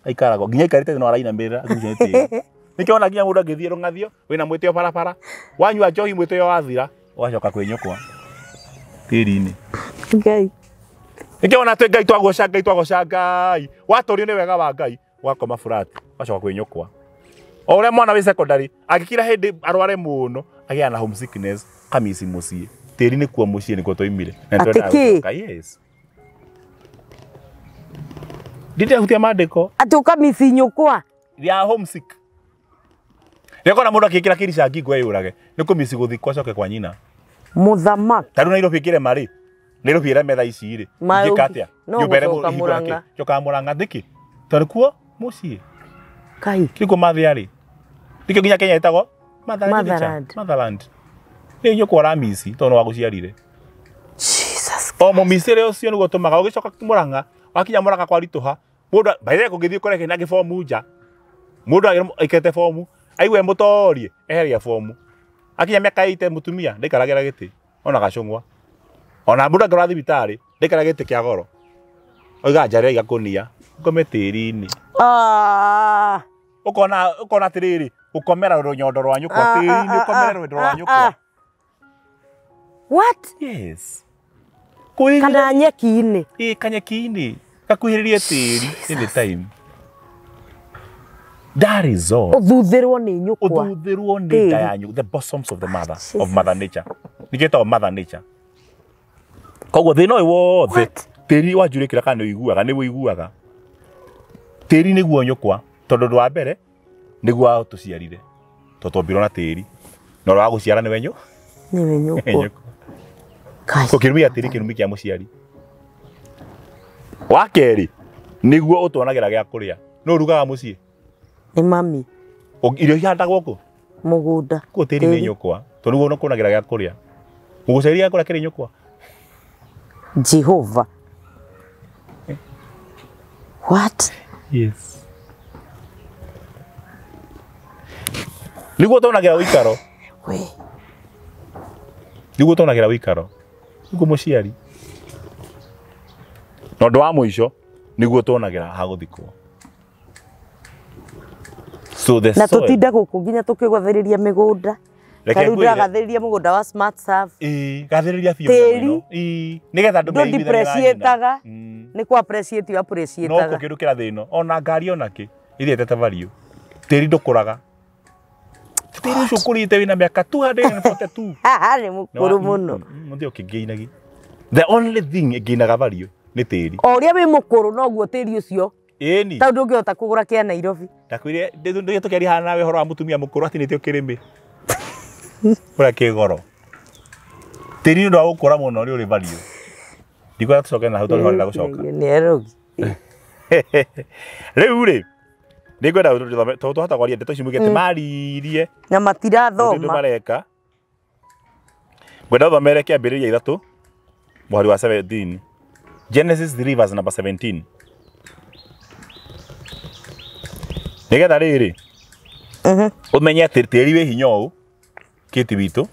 Aikaraga nginya aikarĩte no arainamĩrĩra agucio nĩ tĩri. Nĩkĩo wona nginya mũndũ angĩthiĩ rũng'athio wĩna mwĩtĩo barabara. Wanyua njohi mwĩtĩo wathira ũgacoka kwĩnyũkwa tĩri-inĩ. Ngai. Nĩkĩo wona twĩ Ngai twagoca Ngai twagoca Ngai. Watũrio nĩ wega wa Ngai ũgakoma flat ũgacoka kwĩnyũkwa. O ũrĩa mwana wĩ secondary angĩkira hĩndĩ arware mũno agĩa na homesickness kamici mũciĩ. Tĩri nĩkuo mũciĩ nĩkuo twaumire. Na Atĩ nĩtwendaga kĩ? gũcoka. Yes. Ndĩrahutia maandĩko. Atĩ ũkamici nyũkwa. Ya homesick. Rĩrĩa mũndũ akĩkĩra kĩrica ngingo eyũrage nĩ kũmici gũthikwo acoke kwa nyina. Mũthamaki. Ta rĩu Nairobi ĩkĩrema rĩ, Nairobi ĩreme thaa ici rĩ, Ma- ingĩka atĩa? no Nyũmba ĩremwo gũcoka ĩhingũra kĩ? Mũrang'a. Njokaga Mũrang'a nĩkĩ? Tondũ kuo mũciĩ. Kai. Kĩrĩkũ mathĩa rĩ? Nĩkĩo nginya Kenya ĩtagwo Motherland. Motherland. Nĩ nyũkwa ũramici tondũ nĩ wagũciarire. Jesus. O mũmicĩre ũcio nĩguo ũtũmaga ũgĩcoka Mũrang'a, wakinya Mũrang'a kwaritũha, mũndũ by the way kũngĩthiĩ ũkore kĩna gĩbomu nja, mũndũ aikarĩte bomu, aigue mũtorie, eheria bomu. Akinya mĩaka 80 mũtumia ndaikaragĩra gĩtĩ ona gacũng'wa. Ona mũndũ angĩrwara thibitarĩ ndaikaragĩra gĩtĩ kĩa goro. Oiga njarĩra igakũnia, ngome tĩri-inĩ. Ah. Ũkona ũkona atĩrĩrĩ, gũkomera rũnyondo rwa nyũkwa Ah, tĩri-inĩ, ah, ũkomere ah, rwendo rwa ah, nyũkwa. ah. What? Yes. Kũigĩrĩria Kana nyeki-inĩ. ĩ kanyeki-inĩ gakuhĩrĩrie tĩri anytime. That is all. Ũthuthĩrwo nĩ nyũkwa. Ũthuthĩrwo nĩ nda Tĩri. ya nyũkwa, the bosoms of the mother, of Jesus. mother nature. Nĩkĩo ĩtagwo mother nature. Koguo thĩna ũyũ wothe What? tĩri wanjurĩkĩra kana nĩ ũiguaga, nĩ ũiguaga. Tĩri nĩguo nyũkwa, tondũ ũndũ wa mbere nĩguo watũciarire. Tondũ twombirwo na tĩri. Na ũrĩa wagũciara nĩwe Nĩwe nyũkwa. nyũkwa. Kai. Ko kĩrumi gĩa tĩri kĩrumi kĩa mũciari. Wa kerĩ nĩguo ũtuonagĩra gĩa kũrĩa. Nũ ũrugaga mũciĩ? Nĩ mami. Irio ihandagwo kũ? Mũgũnda. Kũu tĩri nĩ nyũkwa. Tondũ nĩguo ũkuonagĩra gĩa kũrĩa. Mũgũciarire gĩa kũrĩa kĩrĩ nyũkwa. Jehova. What? Yes. Nĩguo tuonagĩra ũikaro. We. Nĩguo tuonagĩra ũikaro. Nĩguo mũciari. Na ũndũ wa mũico nĩguo tuonagĩra ha gũthikwo. So the Na soil. tũtinde gũkũ nginya tũkĩgwathĩrĩria mĩgũnda. Reke Tarĩu ngwĩre. ndĩragathĩrĩria mũgũnda wa Smart Serve. Ĩĩ, gathĩrĩria biũ Tĩri. nyamũ ĩno. Ĩĩ, nĩgetha andũ meiguithanie na nyina. Ndũ-depreciate-aga. Nĩ kũ appreciate No appreciate-aga. kũkĩndũ kĩrathĩ ĩno ona ngari ona kĩ ithiĩte ta value. Tĩri ndũkũraga. Tĩri ũcio ũkũrĩte wĩna mĩaka 242. Nĩ mũkũrũ mũno. Mũthĩ ũkĩngĩinagi. The only thing ĩngĩinaga value nĩ tĩri. O ũrĩa wĩ mũkũrũ noguo tĩri ũcio Ĩni. tondũ ndũngĩhota kũgũra kĩa Nairobi. Ndakwĩrire ndĩ tũkĩaria haha nawe ũhoro wa mũtumia mũkũrũ atinĩtio kĩrĩmĩ. Ũrĩa kĩ goro. Tĩri nĩ ũndũ wa gũkũra mũno nĩ ũrĩ value. Ndikwenda tũcoke na hau tondũ nĩ gũcoka. Nĩ erogi. Rĩu rĩ nĩngwenda tũthome tondũ twahota kwaria ndeto ici muge atĩ maririe Na ũndũ matirathoma. mareka. Ngwenda ũthomere kĩambĩrĩria 3 mũhari wa 17. Genesis 3 verse number 17. Nĩgetha rĩrĩ ũmenye atĩ tĩri wĩ hinya ũũ kĩti witũ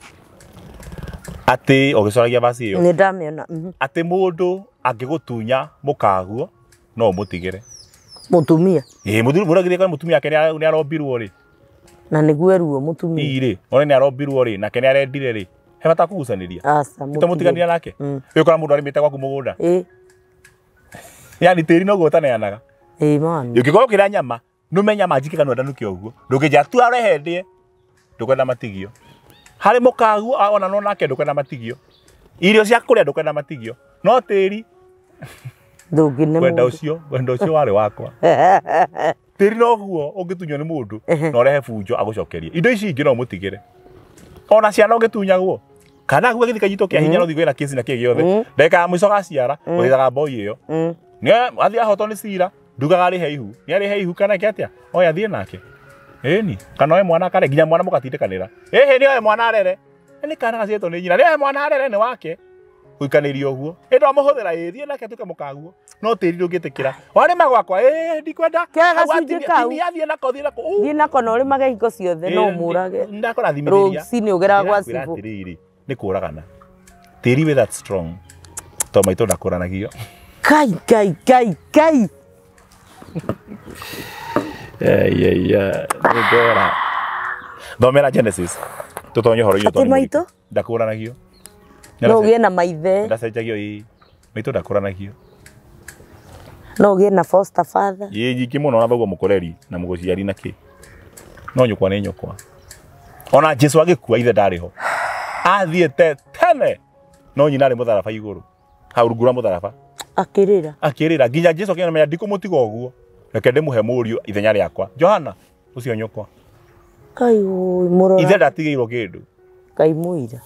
atĩ ũgĩcoragia verse ĩyo Nĩ ndamĩona. Atĩ mũndũ angĩgũtunya mũkaguo no ũmũtigĩre. Mũtumia. Ĩĩ mũthuri mũragithie kana mũtumia wake nĩ arombirwo rĩ. Na nĩguo eruo mũtumia. Ii rĩ, one nĩ arombirwo rĩ, nake nĩ arendire rĩ. He bata kũgucanĩria. Aca Tũmũtiganĩria nake. Wĩkora mũndũ arĩmĩte gwaku mũgũnda. Ĩĩ. Yani tĩri noguo ũtaneanaga. Ĩĩ mami. Ũngĩkorwo ũkĩrĩa nyama, nũme nyama njike kanua ndanuke ũguo. Ndũngĩnjĩra tua rehe ndĩe. Ndũkwenda matigio. Harĩ mũkaguo ona no nake ndũkwenda matigio. Irio cia kũrĩa ndũkwenda matigio. No tĩri Ndũngĩne wenda mũndũ. ũcio, wenda ũcio warĩ wakwa. Tĩri noguo ũngĩtunywo nĩ mũndũ na ũrehe bunjo agũcokerie. Indo ici ingĩ no ũmũtigĩre. Ona ciana ũngĩtunyagwo kana guo gĩthiĩ kanyitwo kĩa hinya no thiĩ kwĩna kĩci na kĩ gĩothe. Ndagĩka ya mũico gaciara ũthiaga mboi ĩyo. Nĩ athiĩ ahotwo nĩ cira ndugaga arĩhe ihu. Nĩ arĩhe ihu kana eke atĩa? Oya athiĩ nake. Ĩni kana oe mwana akare nginya mwana mũgatindĩkanĩra. Ĩhĩ nĩ oe mwana arere. Nĩ kana gaciĩtwo nĩ nyina. Nĩ oe mwana arere nĩ wake. Gũikanĩrio ũguo. Ĩ ndwamũhũthĩra ĩ thiĩ nake atuĩke mũkaguo. No tĩri ndũngĩtĩkĩra. Warĩma gwakwa ĩ ndikwenda. Kĩoya Hau gacunjĩ kau. Tinia thiĩ nako thiĩ nako. Thiĩ nako na ũrĩmage hingo ciothe no ũmũrage. Ndakũrathimithĩria. Rũcinĩ ũgeraga gwa Ndĩrakwĩra cibũ. atĩrĩrĩ, nĩ kũragana. Tĩri wĩ that strong. To maitũ ndakũranagio. Kai kai kai kai. Nĩndora. Thomera Genesis. Tũtonye ũhoro-inĩ Atĩ tondũ nĩ maitũ? mũritũ. Ndakũranagio. No ũgĩe na maithe. Ndacenjagio ĩ. Maitũ ndakũranagio. No ũgĩe na foster father. Ĩ nyingĩ mũno na thoguo mũkũreri na mũgũciari na kĩ. No nyũkwa nĩ nyũkwa. Ona Jesu agĩkua ithe ndarĩ ho. Athiĩte tene. No nyina arĩ mũtharaba igũrũ. Hau rungu rwa mũtharaba. Akĩrĩra. Akĩrĩra nginya Jesu akĩmenya ndikũmũtiga ũguo. Reke ndĩmũhe mũriũ ithenya rĩakwa. Johana ũcio nyũkwa. Kai ũĩ mũrora. Ithe ndatigĩirwo kĩndũ. Kai mũira.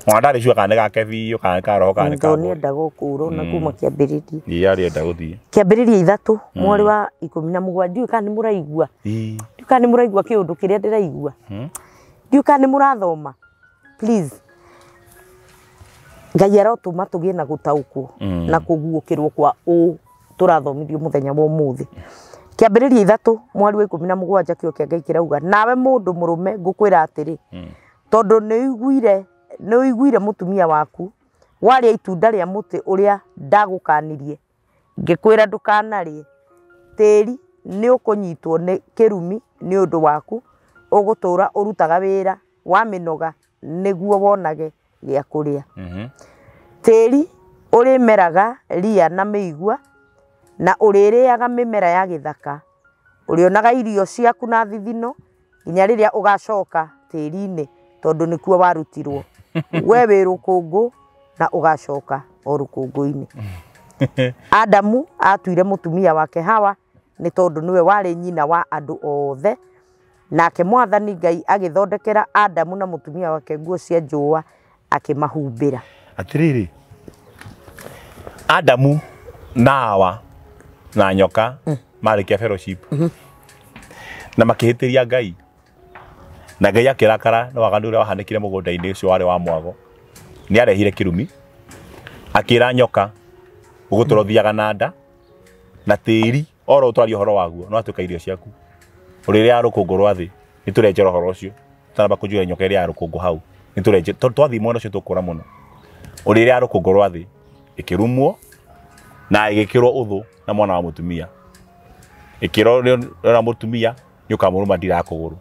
Ona ndarĩ sure kana nĩ gake biũ kana nĩ ka roho kana nĩ ka Tondũ body. nĩenda gũkũra ona kuma kĩambĩrĩria. Ĩ arĩenda gũthiĩ. Kĩambĩrĩria 3 mweri wa 17 ndiũĩ kana nĩ mũraigua. Ĩ. Ndiũĩ kana nĩ mũraigua kĩũndũ kĩrĩa ndĩraigua. Ndiũĩ kana nĩ mũrathoma. Please. Ngai arotũma tũgĩe na gũtaũkwo na kũguũkĩrwo kwa ũ tũrathomithio mũthenya wa ũmũthĩ. Kĩambĩrĩria 3 mweri wa 17 kĩo kĩa Ngai kĩrauga nawe mũndũ mũrũme ngũkwĩra atĩrĩ tondũ nĩ ũiguire mũtumia waku warĩa itunda rĩa mũtĩ ũrĩa ndagũkanirie ngĩkwĩra ndũkanarĩe tĩri nĩ ũkũnyitwo nĩ kĩrumi nĩ ũndũ waku ũgũtũũra ũrutaga wĩra wa mĩnoga nĩguo wonage gĩa kũrĩa. Tĩri ũrĩmeraga ria na mĩigua na ũrĩrĩaga mĩmera ya gĩthaka ũrĩonaga irio ciaku na thithino nginya rĩrĩa ũgacoka tĩri-inĩ tondũ nĩkuo warutirwo. We wĩ rũkũngũ na ũgacoka o rũkũngũ-inĩ. Adamu atuire mũtumia wake Hawa nĩ tondũ nĩwe warĩ nyina wa andũ othe. Nake Mwathani Ngai agĩthondekera Adamu na mũtumia wake nguo cia njũa akĩmahumbĩra. Atĩrĩrĩ, Adamu na Hawa na nyoka marĩkia fellowship na makĩhĩtĩria Ngai na Ngai akĩrakara nĩ waganu ũrĩa wahanĩkire mũgũnda-inĩ ũcio warĩ wa mwago. Nĩ arehire kĩrumi akĩra nyoka ũgũtũra ũthiaga na nda na tĩri oro ũtwaria ũhoro waguo no atuĩka irio ciaku. Ũrĩrĩa rũkũngũ rwa thĩ nĩ tũrenjera ũhoro ũcio taramba kũnjũra nyoka ĩrĩa ya rũkũngũ hau nĩ tũrenje tondũ twathiĩ mwena ũcio tũkũra mũno. Ũrĩrĩa rũkũngũ rwa thĩ ĩkĩrumwo na ĩgĩkĩrwo ũthũ na mwana wa mũtumia. Ĩkĩrwo rĩra mũtumia nĩ ũkamũrũma ndira ya kũgũrũ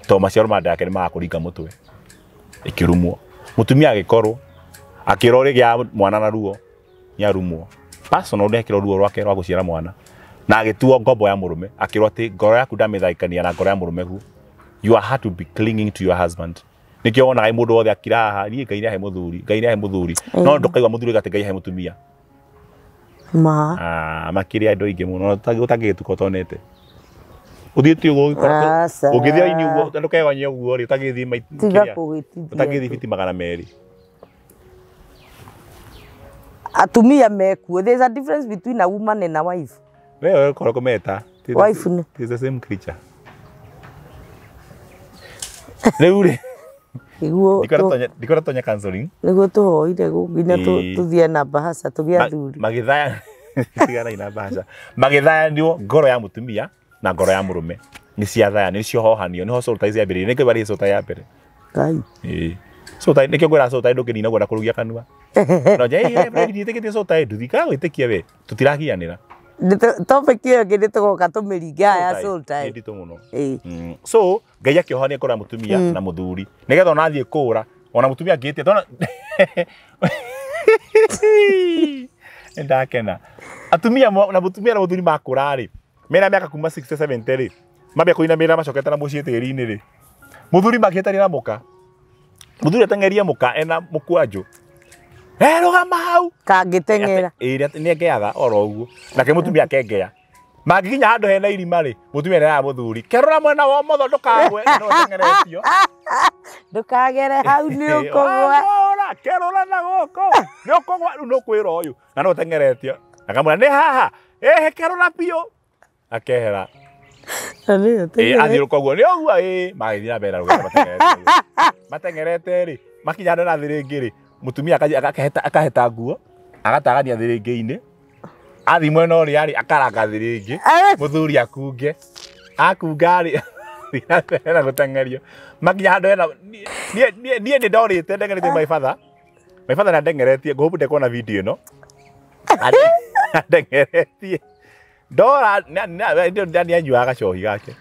tondũ maciaro ma nda yake nĩ magakũringa mũtwe. Ĩkĩrumwo. Mũtumia agĩkorwo akĩrwo rĩgĩa mwana na ruo nĩarumwo. Personal nĩ ruo rwake rwa gũciara mwana. Na agĩtuo ngombo ya mũrũme, akĩrwo atĩ ngoro yaku ndamĩthaikania na ngoro ya mũrũme guo. You are hard to be clinging to your husband. Nĩkĩo wonaga mũndũ wothe akira haha, niĩ Ngai nĩahe mũthuri, Ngai nĩahe mũthuri. No ndũkaigua mũthuri atĩ Ngai ahe mũtumia. Ma. Ah, makĩria andũ aingĩ mũno ũtangĩgĩtuka ũtonete. Ũthiĩte ũguo ũgĩkora ũngĩthiĩ raini ũguo ndũkegonyie ũguo rĩ ũtangĩthiĩ tiga kũgĩtithia. Ũtangĩthiĩ fiti 200. Atumia mekuo. There's a difference between a woman and a wife. Wewe ũkorwo kũmeta. Wife ni It's the same creature. Rĩu rĩ ndikora tonya counseling. Nĩguo tũhoire nginya tũthiĩ na bahasha tũgĩe athuri. Magĩthaya tigana ina bahasha. Magĩthayanio ngoro ya mũtumia na ngoro ya mũrũme. Nĩ ciathayanio, nĩ ciohohanio, nĩho soul ties yambĩrĩirie. Nĩkĩo barĩ soul tie ya mbere. Ngai. Ĩĩ. Soul tie nĩkĩo ngwĩra soul tie ndũngĩnina ũguo na kũrugia kanua. No nje ĩĩ ndiĩtĩkĩtie soul tie nduthikaga gwĩtĩkia we. Tũtiragianĩra. Topic ĩyo ĩngĩ nĩtũgoka tũmĩringe ya soul tie. Nĩ nditũ mũno. So Ngai akĩohania ngoro ya mũtumia na mũthuri nĩgetha ona athiĩ kũũra ona mũtumia angĩhĩtia tondũ nĩndakena. Atumia na mũtumia na mũthuri makũra rĩ mena mĩaka kuma 60 70 rĩ mambia kũinamĩrĩra macokete na mũciĩ tĩri-inĩ rĩ mũthuri makĩhĩtania na mũka mũthuri ateng'erie mũka ena mũkwanjũ rũgama hau kangĩteng'era ĩĩ nĩengeaga oro ũguo nake mũtumia akengea mangĩkinya handũ hena irima rĩ mũtumia nĩaraga mũthuri kerũra mwena wa ũmotho ndũkagwe no ũteng'eretio ndũkagere hau nĩ ũkũgwa kerũra na gũkũ nĩ ũkũgwa rĩu nĩ ũkwĩra ũyũ na no ũteng'eretio akamwĩra nĩ haha ĩhĩ kerũra biũ akehera athiũrũka ũguo nĩ ũguo ĩĩ magĩthiĩ na mbere na rũgendo mateng'erete mateng'erete rĩ makinya handũ na thĩrĩngĩ rĩ mũtumia akaheta nguo agatagania thĩrĩngĩ-inĩ athi mwena ũrĩa rĩ akaranga thĩrĩngĩ mũthuri akunge akunga rĩ na gũteng'erio makinya handũ hena niĩ nĩ ndorĩte ndeng'eretie my father nĩ andeng'eretie ngũhũbu ndekuona video ĩno andeng'eretie ndora nĩ anyuaga gacohi gake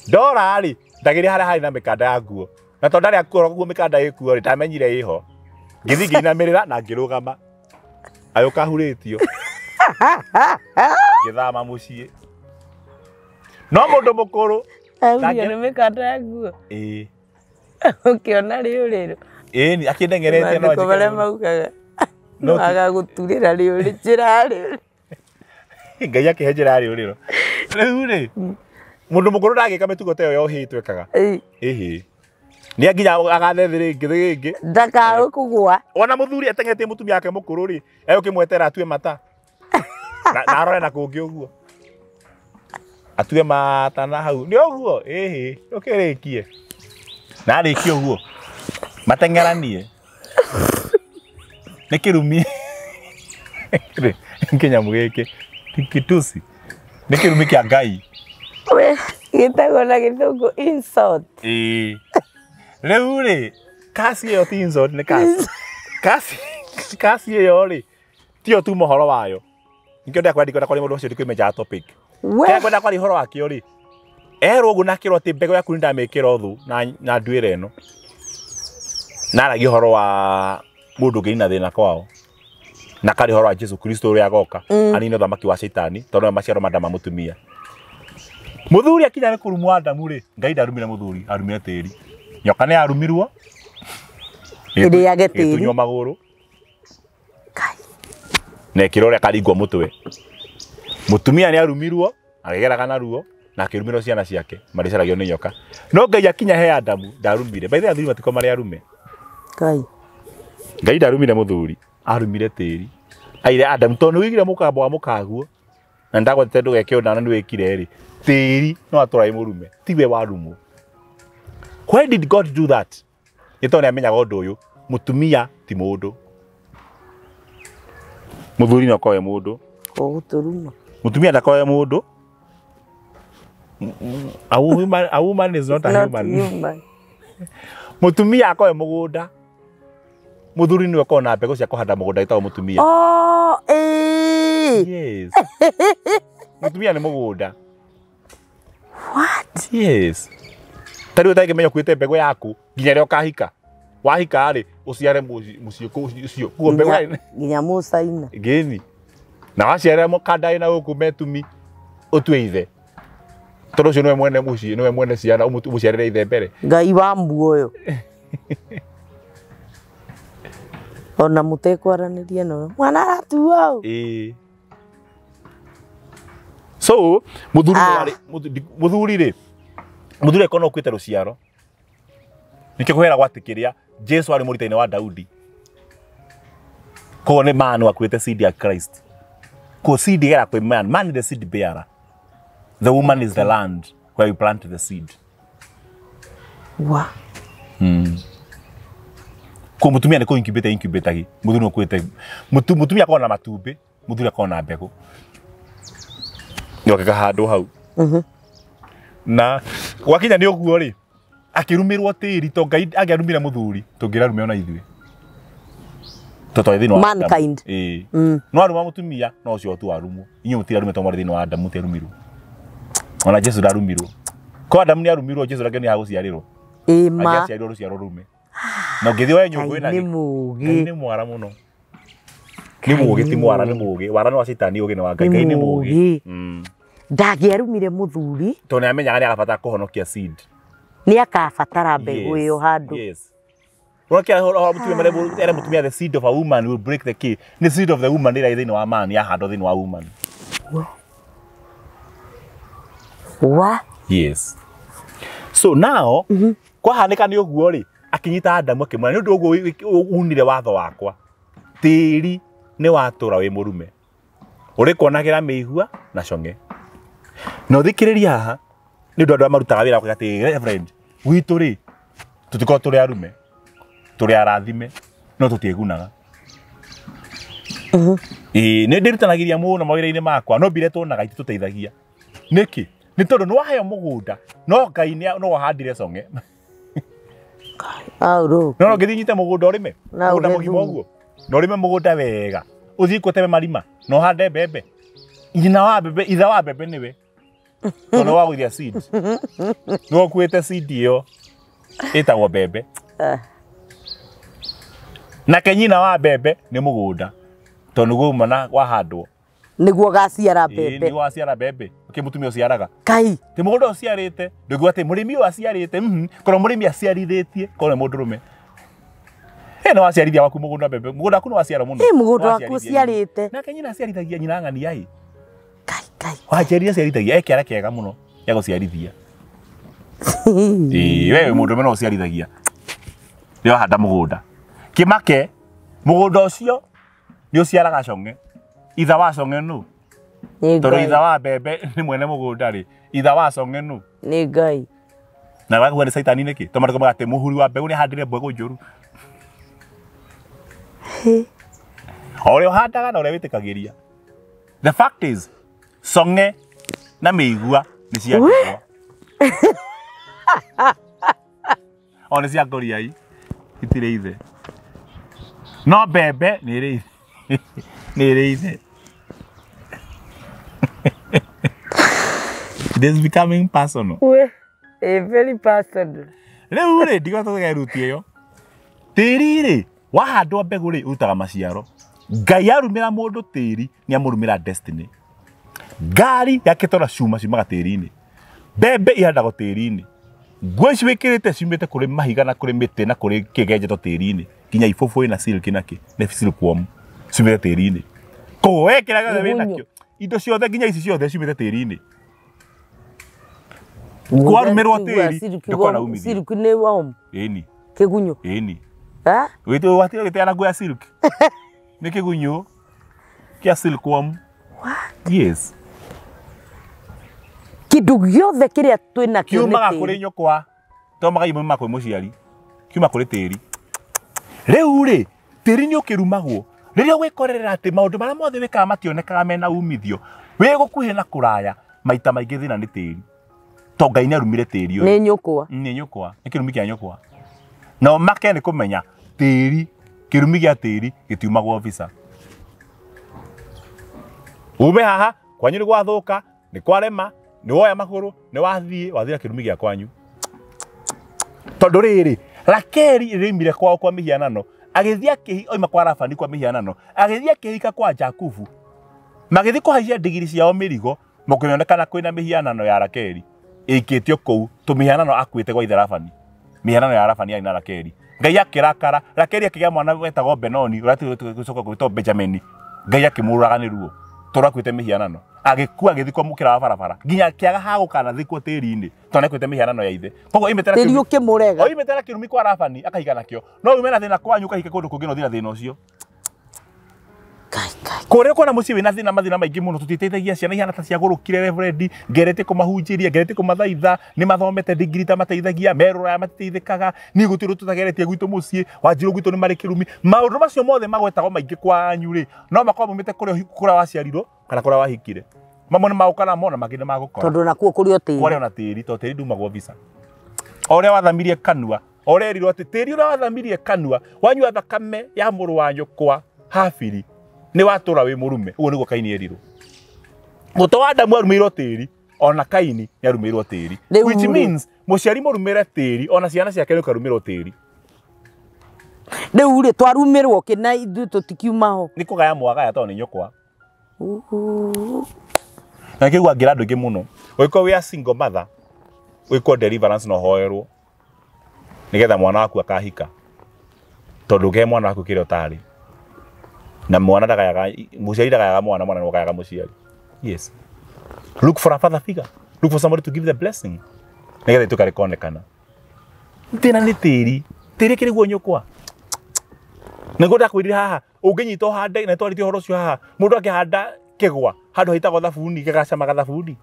ndora rĩ ndagĩrĩ harĩa harĩ na mĩkanda ya nguo na tondũ ndarĩ akuo nguo mĩkanda ĩkuo rĩ ndamenyire ĩho ngĩthiĩ ngĩinamĩrĩra na ngĩrũgama agĩũka ahurĩtio ngĩthama mũciĩ no mũndũ mũkũrũ ahurio nĩ mĩkanda ya nguo ĩĩ ũkĩona rĩũrĩro ĩĩ akĩndeng'eretie no njĩke marĩa maugaga no agagũturĩra rĩũrĩ njĩra rĩũrĩ Ngai akĩhe njĩra ya rĩũrĩro rĩu rĩ mũndũ mũkũrũ ndangĩka mĩtugo ta ĩyo ya ũhĩĩ twekaga ĩhĩ nĩ nginya agathe thĩrĩngĩ thĩrĩngĩ ndakae kũgũa ona mũthuri ateng'eretie mũtumia wake mũkũrũ rĩ egũkĩmwetera atue mata na arore na kũngĩ ũguo atue mata na hau nĩ ũguo ĩhĩ ũkĩrĩkie na arĩkie ũguo mateng'eranie nĩ kĩrumi kĩnyamũ gĩkĩ kitusi nĩ kĩrumi kĩa Ngai gĩtagwo na gĩthũngũ insult ĩĩ rĩu rĩ kasi ĩyo ti insult nĩ kasi kasi kasi ĩyo rĩ tiyo tu mohoro wayo nikĩo ndĩrakwenda ndikwenda kwaria mũndũ ũcio ndikwĩmenjaga topic kĩrĩa kwenda kwaria ũhoro wakĩo rĩ erwo ũguo na akĩrwo atĩ mbegũ yaku nĩndamĩkĩra ũthũ na nduĩra ĩno na aragia ũhoro wa mũndũ ũngĩ na thĩna kwao na karĩ ũhoro wa Jesu Kristo ũrĩa agoka anine ũthamaki wa Shaitani tondũ nĩwe maciaro ma nda ma mũtumia mũthuri akinya nĩ kũrumwo Adamu rĩ Ngai ndarumire mũthuri arumire tĩri nyoka nĩ yarumirwo ĩrĩage tĩri ĩtunywo magũrũ na ĩkĩrwo ũrĩa karingwo mũtwe mũtumia nĩ arumirwo agĩgeraga na ruo na akĩrumirwo ciana ciake marĩcaragio nĩ nyoka no Ngai akinya he Adamu ndarumire by the way athuri matiko marĩ arume Ngai Ngai ndarumire mũthuri arumire tĩri aire Adamu tondũ nĩwĩigire mũkambo wa mũkaguo na ndagwetete ndũgeke ũndũ na nĩwĩkire rĩ tĩri no atũra wĩ mũrume tiwe warumwo. Why did God do that? Nĩ tondũ nĩamenyaga ũndũ ũyũ mũtumia ti mũndũ mũthuri no akorwo e mũndũ ũgũtũruma mũtumia ndakorwo e mũndũ. A woman is not a human. Mũtumia akorwo e mũgũnda mũthuri nĩwe ũkorwo na mbegũ cia kũhanda mũgũnda ĩtagwo mũtumia. Oh, eh. Yes. Mũtumia nĩ mũgũnda. What? Yes. Ta rĩu ũtangĩmenya ũkuĩte mbegũ yaku nginya rĩrĩa ũkahika. Wahika rĩ ũciare mũciĩ ũcio. Kuo mbegũ nginya mũcaina. Ngĩni. Na waciarĩra mũkanda na gũkũ metumi ũtue ithe. Tondũ ũcio nĩwe mwene mũciĩ, nĩwe mwene ciana, ũmũciarĩre ithe mbere. Ngai wa muoyo. Ona mũtekwaranĩria no mwana aratuo. Ĩĩ. So mũthuri mũthuri rĩ mũthuri akorwo no ũkuĩte rũciaro. Nĩkĩo kwĩragwo atĩ kĩrĩa Jesu arĩ mũrita-inĩ wa Daudi. Koguo nĩ man wakuĩte seed ya Christ. Koguo seed ĩgera kwĩ man. Man is the seed bearer. The woman is the land where you plant the seed. Wa. Koguo mũtumia nĩ kũ incubate incubate mũthuri nĩ ũkuĩte mũtumia akoragwo na matumbĩ, mũthuri akoragwo na mbegũ. Nĩoke handũ hau. Na gwakinya nĩ ũguo rĩ akĩrumĩrwo tĩri to Ngai angĩarumire mũthuri tũngĩrarume ona ithuĩ. Tondũ thĩinĩ wa mankind. Ĩĩ. No aruma mũtumia no ũcio tu warumwo. Inyuĩ mũtirarume tondũ mwarĩ thĩinĩ wa Adamu mũtiarumirwo. Ona Jesu ndarumirwo. Ko Adamu nĩarumirwo Jesu nake nĩagũciarĩrwo. Ĩĩ ma. Angĩaciarirwo rũciaro rume. Na ũngĩthiĩ woe nyũngũ ĩna Nĩ gĩko. mũũgĩ. Ngai nĩ mwara mũno. Nĩ mũũgĩ ti mwara nĩ mũũgĩ. Wara nĩ wa caitani ũũgĩ nĩ wa Ngai. Ngai nĩ mũũgĩ. Ndangĩarumire mũthuri tondũ nĩamenyaga nĩagabatara kũhonokia seed. Nĩakabatara mbegũ ĩyo handũ. Yes. Ũrokia horo mũtumia marĩa mũtumia the seed of a woman will break the key. Nĩ seed of the woman ĩrĩa thĩinĩ wa man yahandwo thĩinĩ wa woman. Wa. Yes. So now kwahanĩka nĩ ũguo rĩ akinyita Adamu akĩmwĩra nĩ ũndũ ũguo unire watho wakwa. Tĩri nĩ watũra wĩ mũrume. Ũrĩkuonagĩra mĩigua na cong'e. Na ũthikĩrĩrie haha nĩ ũndũ andũ arĩa marutaga wĩra kuga atĩ Reverend gwitũ rĩ tũtikoragwo tũrĩ arume tũrĩ arathime no tũtiĩgunaga. Ĩĩ nĩ ndĩrutanagĩria mũno mawĩra-inĩ makwa no mbire tuonaga ititũteithagia. Nĩkĩ? Nĩ tondũ nĩ waheo mũgũnda no Ngai no ahandire cong'e. Aurũ. No ũngĩthiĩ nyite mũgũnda ũrĩme mũgũnda mũgima ũguo na ũrĩme mũgũnda wega ũthiĩ kũteme marima na ũhande mbembe nyina wa mbembe ithe wa mbembe nĩwe tondũ wagũithia seed nĩ ũkuĩte seed ĩyo ĩtagwo mbembe nake nyina wa mbembe nĩ mũgũnda tondũ nĩguo uma na wahandwo nĩguo gaciara mbembe nĩguo waciara mbembe ũkĩ mũtumia ũciaraga Kai ti mũgũnda ũciarĩte ndũngiuga atĩ mũrĩmi ũyũ aciarĩte korwo mũrĩmi aciarithĩtie korwo nĩ mũndũrũme nĩ waciarithia waku mũgũnda mbembe mũgũnda waku nĩ waciara mũno ĩ mũgũnda waku ũciarĩte nake nyina aciarithagia nyina ng'ania ĩ Kai kai wanjeri aciarithagia e kĩara kĩega mũno gĩa gũciarithia. Ĩĩ we mũndũrũme no ũciarithagia nĩ wahanda mũgũnda kĩmake mũgũnda ũcio nĩ ũciaraga cong'e. Itha wa cong'e nũ? Tondũ itha wa mbembe nĩ mwene mũgũnda rĩ itha wa cong'e nũ? Nĩ Ngai. Na wakuga nĩ caitani nĩkĩ? Tondũ marĩko maga atĩ mũhuri wa mbegũ nĩahandire mbegũ njũru. O ũrĩa ũhandaga na ũrĩa wĩtĩkagĩria. The fact is cong'e na mĩigua nĩ cia njũgũa. O nĩ cia ngoriai itirĩ ithe. No mbembe nĩ ĩrĩ ithe. Nĩ ĩrĩ ithe. It is becoming personal. We, a very personal. Rĩu rĩ ndiga tũgerutie ĩyo. Tĩri rĩ wahandwo mbegũ rĩ ũrutaga maciaro. Ngai arumĩra mũndũ tĩri nĩ amũrumĩra destiny. Ngari yakĩtwo na cuma ciumaga tĩri-inĩ. Mbembe ihandagwo tĩri-inĩ. Nguo ici wĩkĩrĩte ciumĩte kũrĩ mahiga na kũrĩ mĩtĩ na kũrĩ kĩgenjetwo tĩri-inĩ. Nginya ibũbũ ĩna silk na kĩ nĩ silkworm ciumĩte tĩri-inĩ. Koguo we kĩrĩa gĩothe wĩnakĩo indo ciothe nginya ici ciothe ciumĩte tĩri-inĩ. Kwarumĩrwo tĩri ndũkona umithio. Silk nĩ worm. Ĩni. Kĩgunyũ. Ĩni. Ha? Wĩtĩ watira gĩteana nguo ya silk. Nĩ kĩgunyũ kĩa silkworm. What? Yes. Kĩndũ gĩothe kĩrĩa twĩnakĩo nĩ kiumaga tĩri. Kũrĩ nyũkwa to magai mauma kwĩ mũciari kiuma kũrĩ tĩri. Rĩu rĩ tĩri nĩ ũkĩrumagwo rĩrĩa wĩkorerera atĩ maũndũ marĩa mothe wĩkaga mationekaga mena umithio wĩ gũkuhĩ na kũraya maita maingĩ thĩna nĩ tĩri to Ngai nĩ arumire tĩri ũyũ Nĩ nyũkwa. Nĩ nyũkwa nĩ kĩrumi kĩa nyũkwa na ũmake nĩ kũmenya tĩri kĩrumi gĩa tĩri gĩtiumagwo visa. Ume haha kwanyu nĩ gwathũka nĩ kwarema nĩ woya magũrũ nĩ wathiĩ wathira kĩrumi gĩa kwanyu tondũ rĩrĩ Rakeli ĩrĩmire kwao kwa mĩhianano, agĩthiĩ akĩhi oima kwa Labani kwa mĩhianano, agĩthiĩ akĩhika kwa Jakubu. Magĩthiĩ kũhaicia ndigiri ciao mĩrigo, makĩonekana kwĩna mĩhianano ya Rakeli ĩikĩtio kũu, tũmĩhianano akuĩte gwa ithe Labani. Mĩhianano ya Labani yarĩ na Rakeli. Ngai akĩrakara, Rakeli akĩgĩa mwana wetagwo Benoni, ũrĩa gũcoka gwĩtwo Benjamini. Ngai akĩmũraga nĩ ruo tondũ akuĩte mĩhianano. Agĩkua agĩthikwo mũkĩra wa barabara nginya akĩaga ha gũkanathikwo tĩri-inĩ tondũ nĩakuĩte mĩhianano ya ithe. Koguo oimĩte na tĩri ũkĩmũrega, oimĩte na kĩrumi kwa Labani akahika nakĩo. No ume na thĩna kwanyu ũkahika kũndũ kũngĩ na ũthiĩ na thĩna ũcio. Kũrĩa kwĩna mũciĩ wĩna thĩna mathĩna maingĩ mũno, tũtiteithagia ciana ihana ta ciagũrũkire reverend, ngeretie kũmahunjĩria, ngeretie kũmathaitha, nĩ mathomete degree ta mateithagia, merũraya matiteithĩkaga, niĩ gũtirĩ ũndũ tũtageretie gwitũ mũciĩ, Wanjirũ gwitũ nĩ marĩ kĩrumi. Maũndũ macio mothe magwetagwo maingĩ kwanyu rĩ, no makorwo maumĩte kũrĩa waciarirwo kana kũrĩa wahikire. Mamwe nĩ magũka namo na mangĩ nĩ magũkora. Tondũ nakuo kũrĩ o tĩri. Kũrĩ ona tĩri, tondũ tĩri ndumagwo visa. O ũrĩa wathamirie kanua, o ũrĩa erirwo atĩ tĩri ũrĩa wathamirie kanua, wanyua thakame ya mũrũ wa nyũkwa Habili, nĩ watũra wĩ mũrume. Ũguo nĩguo Kaini erirwo. Mũtũ wa Adamu arumĩirwo tĩri, ona Kaini nĩ arumĩirwo tĩri. Which means mũciari mũrumĩre tĩri, ona ciana ciake nĩ ũkarumĩrwo tĩri. Rĩu rĩ twarumĩrwo kĩ na ithuĩ tũtikiuma ho? Nĩ kũgaya mwagaya tondũ nĩ nyũkwa. Na kĩu angĩra andũ aingĩ mũno. Ũngĩkorwo wĩ a single mother, wĩkwo deliverance na ũhoerwo nĩgetha mwana waku akahika. Tondũ ũkĩhe mwana waku kĩrĩa ũtarĩ. Na mwana ndagayaga, mũciari ndagayaga mwana, mwana nĩwe mũciari. Yes. Look for a father figure. Look for somebody to give the blessing. Nĩgetha ituĩka rĩkonekana. Thĩna nĩ tĩri. Tĩri kĩrĩ guo nyũkwa. Nĩguo ndakwĩrire haha, ũngĩnyita ũhande, na nĩtwarĩtie ũhoro ũcio haha, mũndũ akĩhanda kĩgwa, handũ haitagwo thabuni, gĩgacamaga thabuni.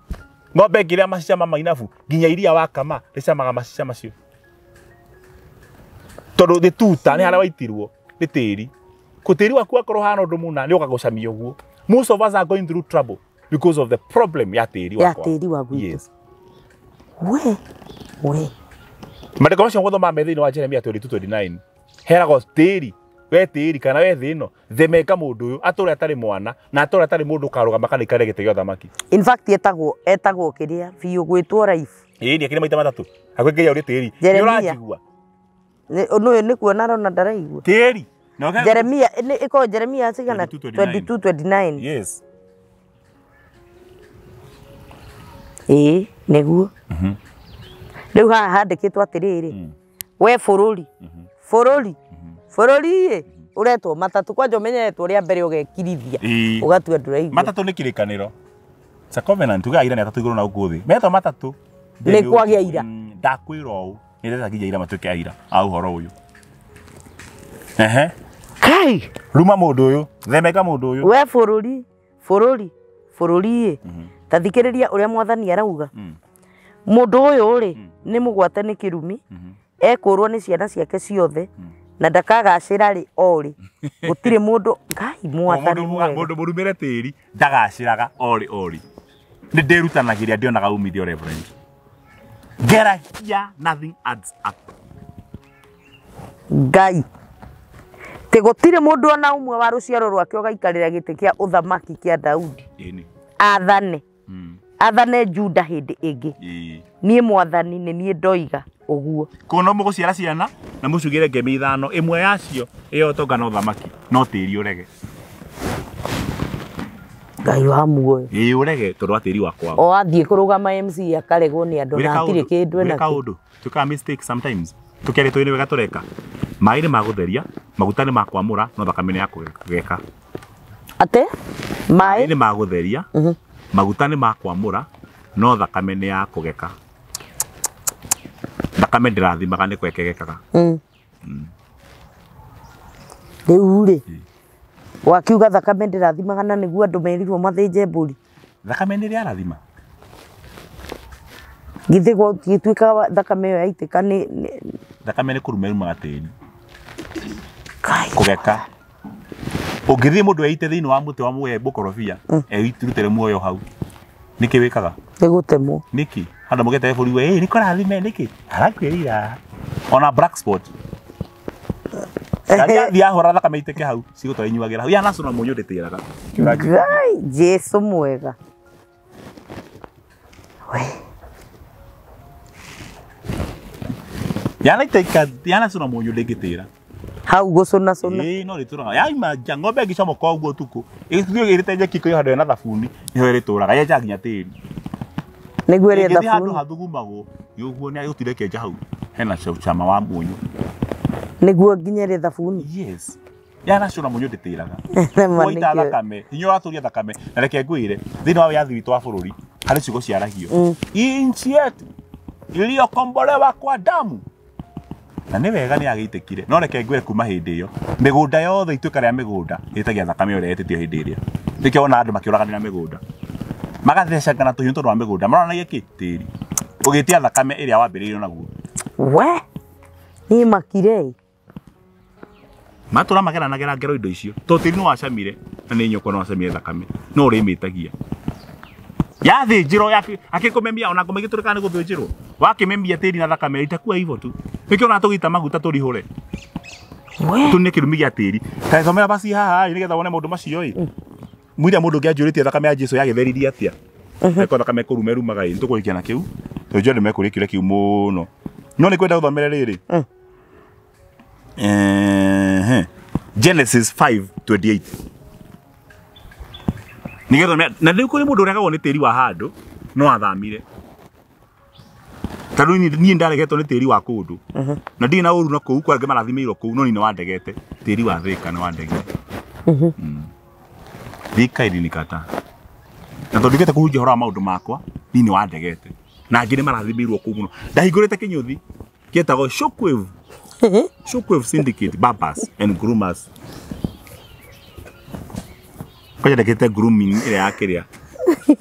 Ng'ombe ĩngĩrĩa macica ma mainabu, nginya iria wakama, rĩcamaga macica macio. Tondũ rĩtuta nĩ harĩa waitirwo, nĩ tĩri. Tĩri waku wakorwo hana ũndũ mũna, nĩ ũgagũcamia ũguo. Most of us are going through trouble because of the problem ya tĩri wakwa. Ya tĩri wa gwitũ. Yes. We. Maandĩko macio gũthoma me thĩinĩ wa Jeremia 22:29. Heragwo tĩri, we tĩri kana we thĩ ĩno, themeka mũndũ ũyũ, atũre atarĩ mwana, na atũre atarĩ mũndũ ũkarũgama kana aikare gĩtĩ gĩa ũthamaki. In fact etagwo kĩrĩa biũ gwĩtwo life. Ĩĩ nĩ akĩrĩ maita matatũ. Hakuhĩ nginya ũrĩ tĩri. Nĩ ũranjigua. Ũyũ nĩ kuona arona ndaraigua. Tĩri. Jeremia ĩkorwo Jeremia cigana 22:29. Yes. Ĩĩ nĩguo. Rĩu haha handĩkĩtwo atĩrĩrĩ, we bũrũri, bũrũri, bũrũri ĩ ũretwo matatũ, kwanja ũmenyetwo rĩa mbere ũgekirithia ũgatua ndũraigua. Matatũ nĩ kĩrĩkanĩro. It's a covenant. Tugaga aira nĩ atatũ igũrũ na gũkũ thĩ. Metwo matatũ. Nĩ kwagĩa ira. Ndakwĩra ũũ, nĩ ndĩrenda nginya ira matuĩke aira a ũhoro ũyũ. Ehe. Kai. Ruma mũndũ ũyũ, themeka mũndũ ũyũ. We bũrũri, bũrũri, bũrũri ĩ. Ta thikĩrĩria ũrĩa mwathani arauga. Mũndũ ũyũ rĩ nĩ mũgwate nĩ kĩrumi, ekũrwo nĩ ciana ciake ciothe, na ndakagacĩra rĩ o rĩ. Gũtirĩ mũndũ, Ngai mwathani mwega. Mũndũ mũrumĩre tĩri ndagacĩraga o rĩ o rĩ. Nĩ ndĩrutanagĩria ndionaga umithio reverend. Ngeragia nothing adds up. Ngai. Tĩ gũtirĩ mũndũ ona ũmwe wa rũciaro rwake ũgaikarĩra gĩtĩ kĩa ũthamaki kĩa Daudi. Athane. Athane Juda hĩndĩ ĩngĩ. Niĩ mwathani nĩ niĩ ndoiga ũguo. Kũu no mũgũciara ciana na mũcugĩre ngemi ithano, ĩmwe yacio ĩyo ũtonga na ũthamaki, no tĩri ũrege. Ngai wa muoyo. Ĩĩ ũrege tondũ wa tĩri wa kwao. O athiĩ kũrũgama MC akaregwo nĩ andũ na hatirĩ kĩndũ enakĩo. Kaũndũ tukaga mistake sometimes. Tũkĩarĩ nĩ wega tũreka. Maĩ nĩ ma gũtheria, maguta nĩ ma kwamũra, no thakame nĩ ya kũgeka. Atĩ? Maĩ nĩ ma gũtheria, maguta nĩ ma kwamũra, no thakame nĩ ya kũgeka. Thakame ndĩrathimaga nĩ kwekegekaga. Rĩu rĩ, wakiuga thakame ndĩrathimaga na nĩguo andũ merirwo mathĩnje mbũri. Thakame nĩ ĩrathima. Githĩ gũgĩtuĩka thakame ĩyo yaitĩka nĩ thakame nĩ kũruma ĩrumaga tĩri. Kũgeka. Ũngĩthiĩ mũndũ eite thĩinĩ wa mũtĩ wa mũembe ũkorobia, erutĩre muoyo hau. Nĩkĩ wĩkaga? Nĩ gũtemwo. Nĩkĩ? Andũ mũgete bũrũri we, nĩ kũrathime nĩkĩ? Arakwĩrira. Ona black spot. Ngai ahora thakame iteke hau, cigũtwara inyuagĩra hau. Ya national mũnyũ ndĩtĩraga. Ngai Jesu mwega. We. Yanaitĩka yanacũna mũnyũ ndĩngĩtĩra. Hau gũcũna cũna. Ĩĩ no rĩtũraga. Yaima nja ng'ombe ĩngĩcomoka ũguo ũtukũ. Ĩgĩthiĩ ĩrĩte nyeki kũrĩ handũ hena thabuni nĩho ĩrĩtũraga. Yenjaga nginya tĩri. Nĩguo ĩrĩe Ĩngĩthiĩ handũ thabuni. hathugumagwo ũguo nĩ gũtirĩ kĩenja hau hena cama wa mũnyũ. Nĩguo nginya ĩrĩe thabuni. Yes. Yanacũna mũnyũ ndĩtĩraga. Ma Waita nĩkĩo. thakame, hinya ũratũria thakame. Na reke ngwĩre, thĩinĩ wa wĩyathi witũ wa bũrũri harĩ ciugo ciaragio. Hii nchi yetu iliyokombolewa kwa damu. Na nĩ wega nĩ yagĩitĩkire. No reke ngwĩre kuma hĩndĩ ĩyo, mĩgũnda yothe ituĩka rĩa mĩgũnda ĩtagia thakame ĩrĩa yetĩtio hĩndĩ ĩrĩa. Nĩkĩo wona andũ makĩũraganĩra mĩgũnda. Magathecangana tũhiũ tondũ wa mĩgũnda. Maronanagia kĩ? Tĩri. Ũgĩtia thakame ĩrĩa wambĩrĩirio naguo. We. Niĩ makire. Matũra mageranagĩra ngero indo icio. Tondũ tĩri nĩ wacamire na nĩ nyũkwa nĩ wacamire thakame. No ũrĩmĩtagia. Yathĩnjĩrwo akĩkũmemia ona ngoma igĩtũrĩka nĩ gũthĩnjĩrwo. Wakĩmemia tĩri na thakame itakuwa hivyo tu. Nĩkĩo ona tũgĩita maguta tũrihũre. We. Tũnine kĩrumi gĩa tĩri. Ta thomera basi haha ĩ nĩgetha wone maũndũ macio ĩ. Mwĩre mũndũ ũngĩ anjũrĩtie thakame ya Jesu yagĩtheririe atĩa. Eko thakame kũrume rumaga ĩ nĩtũkũrĩkia na kĩu. Tondũ njũĩ andũ mekũria kĩũria kĩu mũno. No nĩ kwenda gũthomere rĩrĩ. Genesis 5:28. Nĩgetha na rĩu kũrĩ mũndũ ũregagwo nĩ tĩri wa handũ no athamire. Tondũ niĩ ndaregetwo nĩ tĩri wa kũndũ. Na ndirĩ na ũru na kũu kwa angĩ marathimĩirwo kũu no niĩ nĩ wandegete. Tĩri wa Thika nĩ wandegete. Thika ilinikataa. Na tondũ ndigĩte kũhunjia ũhoro wa maũndũ makwa, niĩ nĩ wandegete. Na angĩ nĩ marathimĩirwo kũu mũno. Ndahingũrĩte kĩnyũthi kĩetagwo Shockwave. Shockwave Syndicate, Barbers and Groomers. Kwanja ndekĩte grooming ĩrĩa ya kĩrĩa.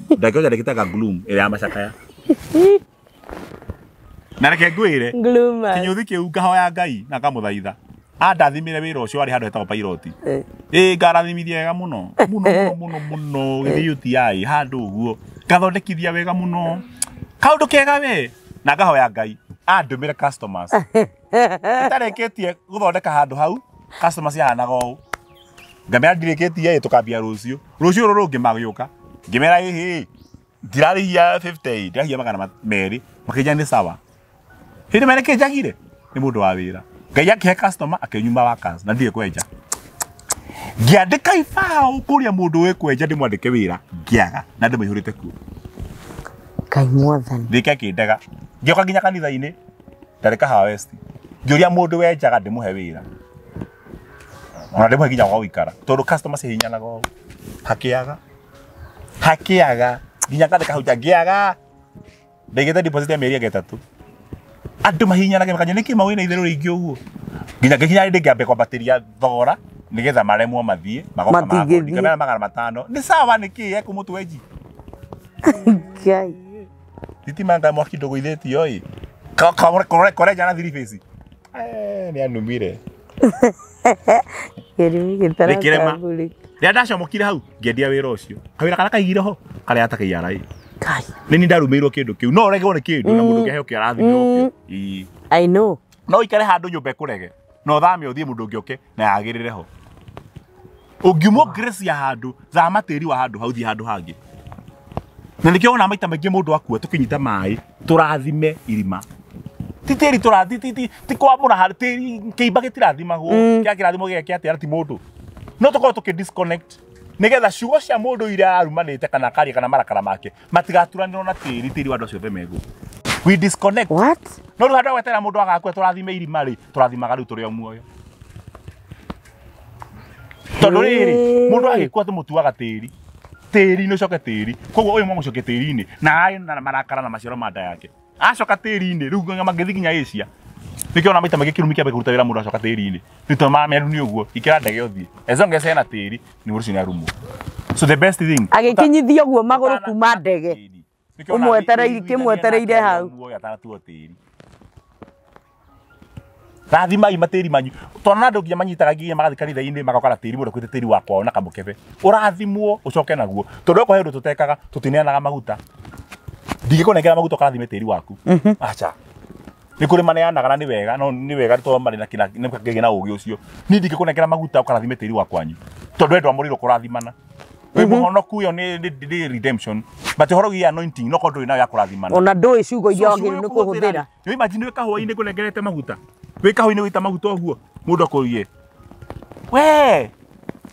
Ndakĩonja ndekĩte ga gloom ĩrĩa ya macakaya. Na reke ngwĩre, Gloomers. kĩnyũthi kĩu ngahoya Ngai na ngamũthaitha. Andathimire wĩra ũcio warĩ handũ hetagwo Pilot. Ĩĩ ngarathimithia wega mũno. Mũno mũno mũno mũno gĩthiĩ UTI handũ ũguo. Ngathondekithia wega mũno. Kaũndũ kega we. Na ngahoya Ngai andũmĩre customers. Itarĩkĩtie gũthondeka handũ hau, customers yahanaga ũũ. Ngamera ndirĩkĩtie ĩ tũkambia rũciũ. Rũciũ rũrũ rũngĩ magĩũka. Ngĩmera ĩhĩ ndirarĩhia 50 ndĩrarĩhia magana merĩ. Makĩnjĩra nĩ sawa. Hĩndĩ mere kĩnjagire nĩ mũndũ wa wĩra. Ngai akĩhe customer akĩnyuma workers na ndirĩ kwenja. Ngĩandĩka ibaũ kũrĩa mũndũ wĩ kwenja ndĩmwandĩke wĩra ngĩaga na ndĩmũihũrĩte kuo. Ngai mwathani. Thika ĩkĩndega. Ngĩũka nginya kanitha-inĩ ndarĩ Kahawa West. Ngĩũria mũndũ wenjaga ndĩmũhe wĩra. Ona ndĩmũhe nginya gwa gũikara tondũ customers hihinyanaga ũũ. Hakĩaga. Hakĩaga. Nginya ngandĩka hau nja ngĩaga. Ndaigĩte deposit ya mĩeri ĩngĩ ĩtatũ. Andũ mahihinyanaga makanja nĩkĩ mau wĩna itherũ rĩingĩ ũguo. Nginya ngĩkinya hĩndĩ ngĩambia kwambatĩria thogora nĩgetha maremwo mathiĩ magoka Matingĩthiĩ. makoni. Ngamera 500. Nĩ sawa nĩkĩ ekũmũtwenji. Ngai. Thitima nga mwaki ndũgũithĩtio ĩ. Korenja na three phase. Nĩ anumire. Kĩrumi Gĩkĩrema. gĩtaratambũrĩka. Rĩrĩa ndacomokire hau ngĩendia wĩra ũcio. Kawĩra karĩa kaigire ho karĩa ta KRA. Ngai. Nĩ niĩ ndarumĩirwo kĩndũ kĩu. No ũregwo nĩ kĩndũ na mũndũ ũngĩ aheo kĩo arathimĩrwo kĩo. Ĩĩ. I know. No ũikare handũ nyũmba ĩkũrege. Na ũthame ũthiĩ mũndũ ũngĩ oke na yagĩrĩre ho. Ũngiumwo grace ya handũ, thama tĩri wa handũ hau thiĩ handũ hangĩ. Na nĩkĩo wona maita maingĩ mũndũ akua tũkĩnyita maĩ tũrathime irima. Ti tĩri tũrathi ti ti ti kwamũra handũ tĩri kĩimba gĩtirathimagwo kĩa kĩrathimo gĩake atĩa ti mũndũ. No tũkorwo tũkĩ disconnect nĩgetha ciugo cia mũndũ iria arumanĩte kana akaria kana marakara make matigaturanĩrwo na tĩri tĩri wa andũ acio othe megũ. We disconnect. What? No rĩu handũ ha gweterera mũndũ agakua tũrathime irima rĩ, tũrathimaga rĩu tũrĩ o muoyo. Tondũ rĩrĩ, mũndũ agĩkua tũmũtuaga tĩri. Tĩri nĩ ũcoke tĩri. Koguo ũyũ mamũcokie tĩri-inĩ na arĩ na marakara na maciaro ma nda yake. Acoka tĩri-inĩ rĩu nginya mangĩthiĩ nginya Asia. Nĩkĩo ona maita maingĩ kĩrumi kĩambe kũruta wĩra mũndũ acoka tĩri-inĩ. Nĩ tondũ mameru nĩ ũguo, ikĩra ndege ũthiĩ. As long as hena tĩri, nĩ mũndũ ũcio nĩ arumwo. So the best thing. Agĩkinyithia ũguo magũrũ kuma ndege. Nĩkĩo ona Ũmwetereire kĩmwetereire hau. Muoyo atanatuo tĩri. Rathimai matĩri manyu. Tondũ andũ nginya manyitaga nginya magathiĩ kanitha-inĩ magoka na tĩri mũndũ akuĩte tĩri wa kwao na kamũkebe. Ũrathimwo ũcoke naguo. Tondũ okorwo he ũndũ tũtekaga tũtineanaga maguta. Ndingĩkũnengera maguta ũkarathime tĩri waku. Aca. Nĩ kũrĩ maneanaga na nĩ wega no nĩ wega tondũ marĩ na kĩna nĩ kagĩa na ũgĩ ũcio. Niĩ ndingĩkũnengera maguta ũkarathime tĩri wa kwanyu. Tondũ we ndwamũrĩirwo kũrathimana. Wĩ mũhonoku ĩyo nĩ redemption, but ũhoro wĩgiĩ anointing no korwo ndũrĩ nayo ya kũrathimana. Ona ndũĩ ciugo iria wagĩrĩirwo nĩ kũhũthĩra. Nĩ imagine wĩ kahũa-inĩ ngũnengerete maguta, wĩ kahũa-inĩ wĩita maguta ũguo, mũndũ akũrie we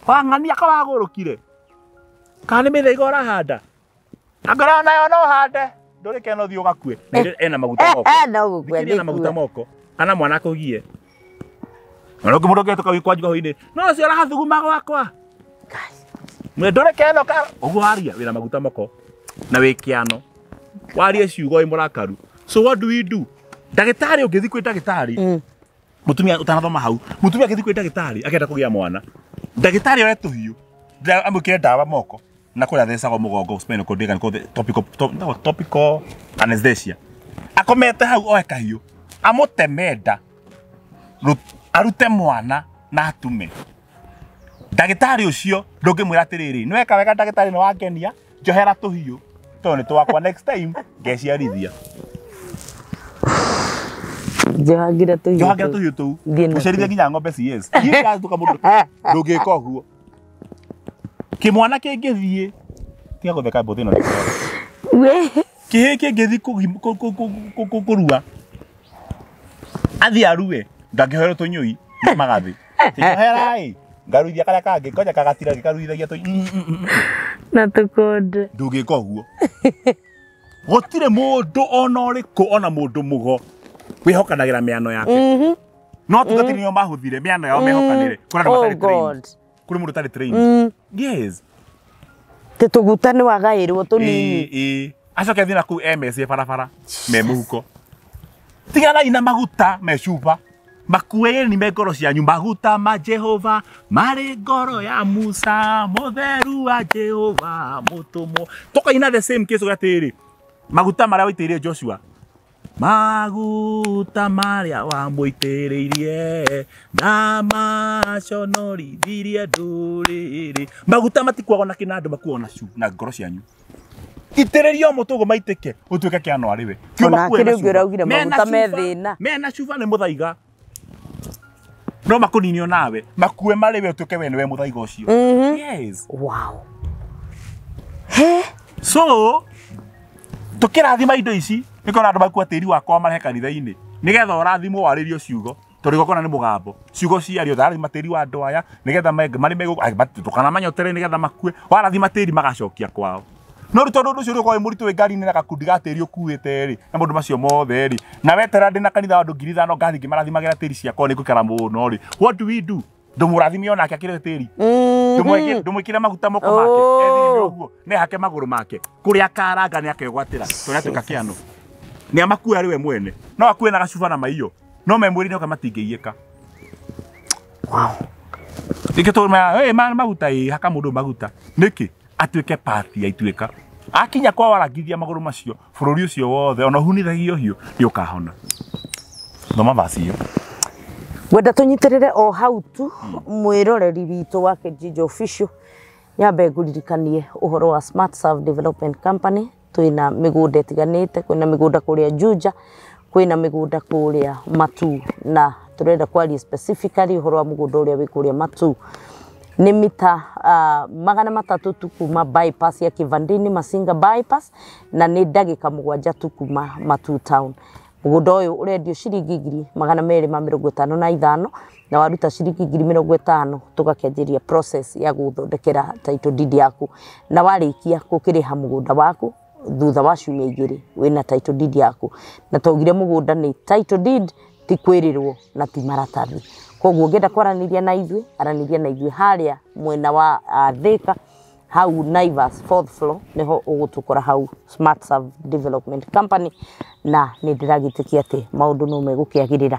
wang'ania ka wagũrũkire kana nĩ mĩthaiga ũrahanda, angorwo nayo no hande ndũrĩ kena ũthiĩ ũgakue. Na ena maguta moko. No gũkua. Ena maguta moko kana mwana akũgie. Ona ũngĩ mũndũ ũngĩhĩtũka wĩ kwanyu kahũa-inĩ, no ũcio ũrathuguma gwakwa. Ndũrĩ kena ka ũguo waria wĩna maguta moko na wĩ kĩano, warie ciugo wĩ mũrakaru. So what do we do? Ndagĩtarĩ ũngĩthiĩ kwĩ ndagĩtarĩ, mũtumia ũtanathoma hau, mũtumia angĩthiĩ kwĩ ndagĩtarĩ akĩenda kũgĩa mwana, ndagĩtarĩ oe tũhiũ amwĩkĩre ndawa moko na kũrĩa athecagwo mũgongo spinal cord kana topical anesthesia, akomete hau oe kahiũ amũteme nda arute mwana na atume. Ndagĩtarĩ ũcio ndũngĩmwĩra atĩrĩrĩ, nĩ weka wega ndagĩtarĩ, nĩ wangenia, njohera tũhiũ tondũ nĩ twakwa, next time ngeciarithia. Njohagĩra tũhiũ. Njohagĩra tũhiũ tũu ũciarithie nginya ng'ombe CS. Niĩ mũndũ ndũngĩka ũguo. Kĩmwana kĩngĩthiĩ, tiga gũtheka mbũthĩ ĩno. Kĩhĩĩ kĩngĩthiĩ kũrua, athiĩ arue, ndangĩhoerwo tũnyũi magathĩ. Njohera-ĩ, ngaruithia karĩa kangĩ, ngoja kagatira gĩkaruithagia tũnyũi. Na tũkonde. Ndũngĩka ũguo. Gũtirĩ mũndũ ona ũrĩkũ ona mũndũ mũgo wĩhokanagĩra mĩano yake. No atungatĩri nĩo mahũthire mĩano yao mehokanĩre. Kũrĩ andũ matarĩ trained. Kũrĩ mũndũ ũtarĩ trained. Yes. Tĩ tũguta nĩ wagaĩrwo tũnini. Ĩĩ. Acoke athiĩ na kũu emecie barabara me mũhuko. Tiganai na maguta me cuba. Makueni me ngoro cianyu, maguta ma Jehova marĩ ngoro ya Musa mũtheru wa Jehova mũtũmwo. Tũkaina the same case atĩrĩ, maguta marĩa waitĩrĩirie Joshua, maguta marĩa wamũitĩrĩirie na maconorithirie ndũrĩrĩ. Maguta matikuagwo na kĩnandũ, makuagwo na na ngoro cianyu. Itĩrĩrio mũtũ ũguo maitĩke ũtuĩke kĩano arĩ we. Ona kĩrĩ ũngĩ ũraugire maguta me thĩna. Mena cuba nĩ mũthaiga. No makũninio nawe, makue marĩ we ũtuĩke we nĩwe mũthaiga ũcio. Yes. Wow. He? So, tũkĩrathima indo ici, nĩkĩo andũ makua tĩri wakwa marehe kanitha-inĩ, nĩgetha ũrathimwo warĩrio ciugo, tondũ igongona nĩ mũgambo. Ciugo ciario, ndarathima tĩri wa andũ aya, nĩgetha marĩ ndũkanamanyotere nĩgetha makue. Warathima tĩri magacokia kwao. No rĩu tondũ ũndũ ũcio ũrĩkorwo wĩ mũritũ wĩ ngari-inĩ na gakundi ga tĩri ũkuĩte rĩ, na maũndũ macio mothe rĩ, na wetera ndĩ na kanitha wa andũ 5,000 ngathiĩ ngĩmarathimagĩra tĩri ciakwa nĩ ngũikara mũno rĩ. What do we do? Ndũmũrathime onake akĩrĩ tĩri. Ndũmwĩkĩre maguta moko make, ethirime ũguo, nĩehake magũrũ make. Kũrĩa akaranga nĩakegwatĩra, tondũ nĩatuĩka kĩano. Nĩamakue arĩ we mwene. No akue na gacuba na maiyo, no me mwĩrĩ-inĩ oka matingĩiyĩka. Wow. Nĩkĩo tũrũmaga, maguta ĩ, haka mũndũ maguta. Nĩkĩ? Atuĩke pathi ya ituĩka. Akinya kwa warangithia magũrũ macio, bũrũri ũcio wothe, ona ũhunithagio hiũ, nĩũkahona. Thoma verse ĩyo. Ngwenda tũnyitĩrĩre o hau tu mwĩroreri witũ wa Kijiji Official, nyambe ngũririkanie ũhoro wa Smart Serve Development Company. Twĩna mĩgũnda ĩtiganĩte, kwĩna mĩgũnda kũrĩa Juja, kwĩna mĩgũnda kũrĩa Matu, na tũrenda kwaria specifically ũhoro wa mũgũnda ũrĩa wĩ kũrĩa Matu. Nĩ mita 300 tu kuma bypass ya Kivandini Masinga bypass, na nĩ ndagĩka 7 tu kuma Matu town. Mũgũnda ũyũ ũrendio ciringi 255,000 na waruta ciringi 50,000 tũgakĩanjĩria process ya gũthondekera title deed yaku, na warĩkia gũkĩrĩha mũgũnda waku thutha wa ciumia 2 wĩna title deed yaku. Na twaugire mũgũnda nĩ title deed, ti kwĩrĩrwo na ti maratathi. Koguo ũngĩenda kwaranĩria na ithuĩ, aranĩria na ithuĩ harĩa mwena wa Thika, hau Naivas 4th floor niho ũgũtũkora hau Smart Serve Development Company, na nĩ ndĩragĩtĩkia atĩ maũndũ no megũkĩagĩrĩra.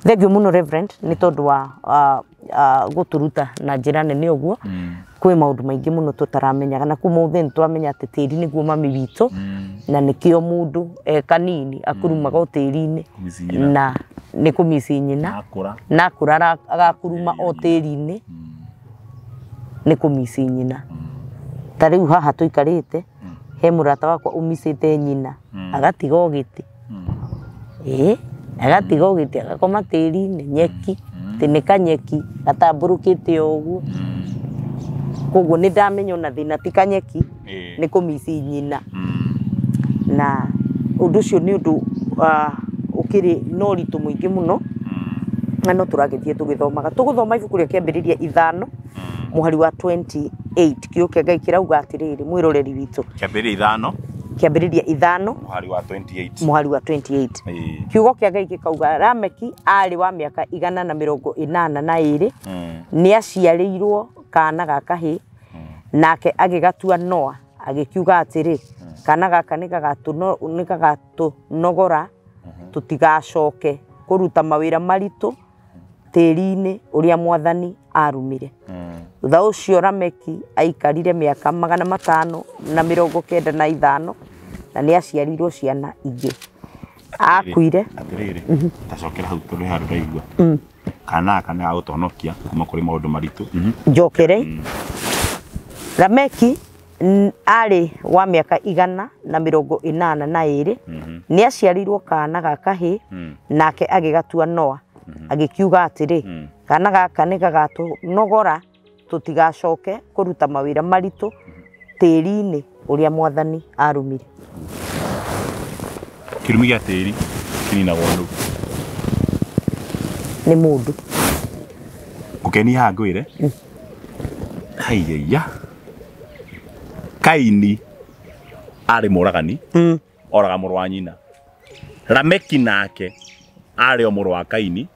Thank you mũno Reverend nĩ tondũ wa gũtũruta na njĩra nene ũguo. Kwĩ maũndũ maingĩ mũno tũtaramenyaga, na kuma ũthĩ nĩtwamenya atĩ tĩri nĩguo mami witũ, na nĩkĩo mũndũ e kanini akurumaga o tĩri-inĩ na nĩ kũmici nyina, na akũra agakuruma o tĩri-inĩ nĩ kũmici nyina. Ta rĩu haha tũikarĩte he mũrata wakwa ũmicĩte nyina agatiga o gĩtĩ, agatiga o gĩtĩ agakoma tĩri-inĩ nyeki, atĩ nĩ kanyeki gatambũrũkĩte o ũguo. Koguo nĩ ndamenya ona thĩna ti kanyeki nĩ kũmici nyina. Na ũndũ ũcio nĩ ũndũ ũkĩrĩ na ũritũ mũingĩ mũno na no tũragĩthiĩ tũgĩthomaga. Tũgũthoma ibuku rĩa Kĩambĩrĩria 5 mũhari wa 28. Kiugo kĩa Ngai kĩrauga atĩrĩrĩ, mwĩroreri witũ. Kĩambĩrĩria 5 Kĩambĩrĩria 5 mũhari wa 28. Mũhari wa 28. Kiugo kĩa Ngai gĩkauga Lameki aarĩ wa mĩaka 182 nĩ aciarĩirwo kana ga kahĩĩ nake agĩgatua Noa agĩkiuga atĩrĩ, kana gaka nĩ gagatũnogora tũtigacoke kũruta mawĩra maritũ tĩri-inĩ ũrĩa Mwathani arumire. Thutha ũcio Lameki aikarire mĩaka 595 na nĩ aciarirwo ciana ingĩ. Akuire atĩrĩrĩ, tacokera hau tũrĩ handũ ndaigua kana aka nĩ gagũtũhonokia kuma kũrĩ maũndũ maritũ. Njokere. Lameki aarĩ wa mĩaka 182 nĩ aciarirwo kana ga kahĩĩ nake agĩgatua Noa agĩkiuga atĩrĩ, kana gaka nĩ gagatũnogora tũtigacoke kũruta mawĩra maritũ tĩri-inĩ ũrĩa Mwathani arumire. Kĩrumi gĩa tĩri kĩninagwo nũ? Nĩ mũndũ. Ngũkenia haha ngwĩre. Haiya. Kaini arĩ mũragani, oraga mũrũ wa nyina. Lameki nake arĩ o mũrũ wa Kaini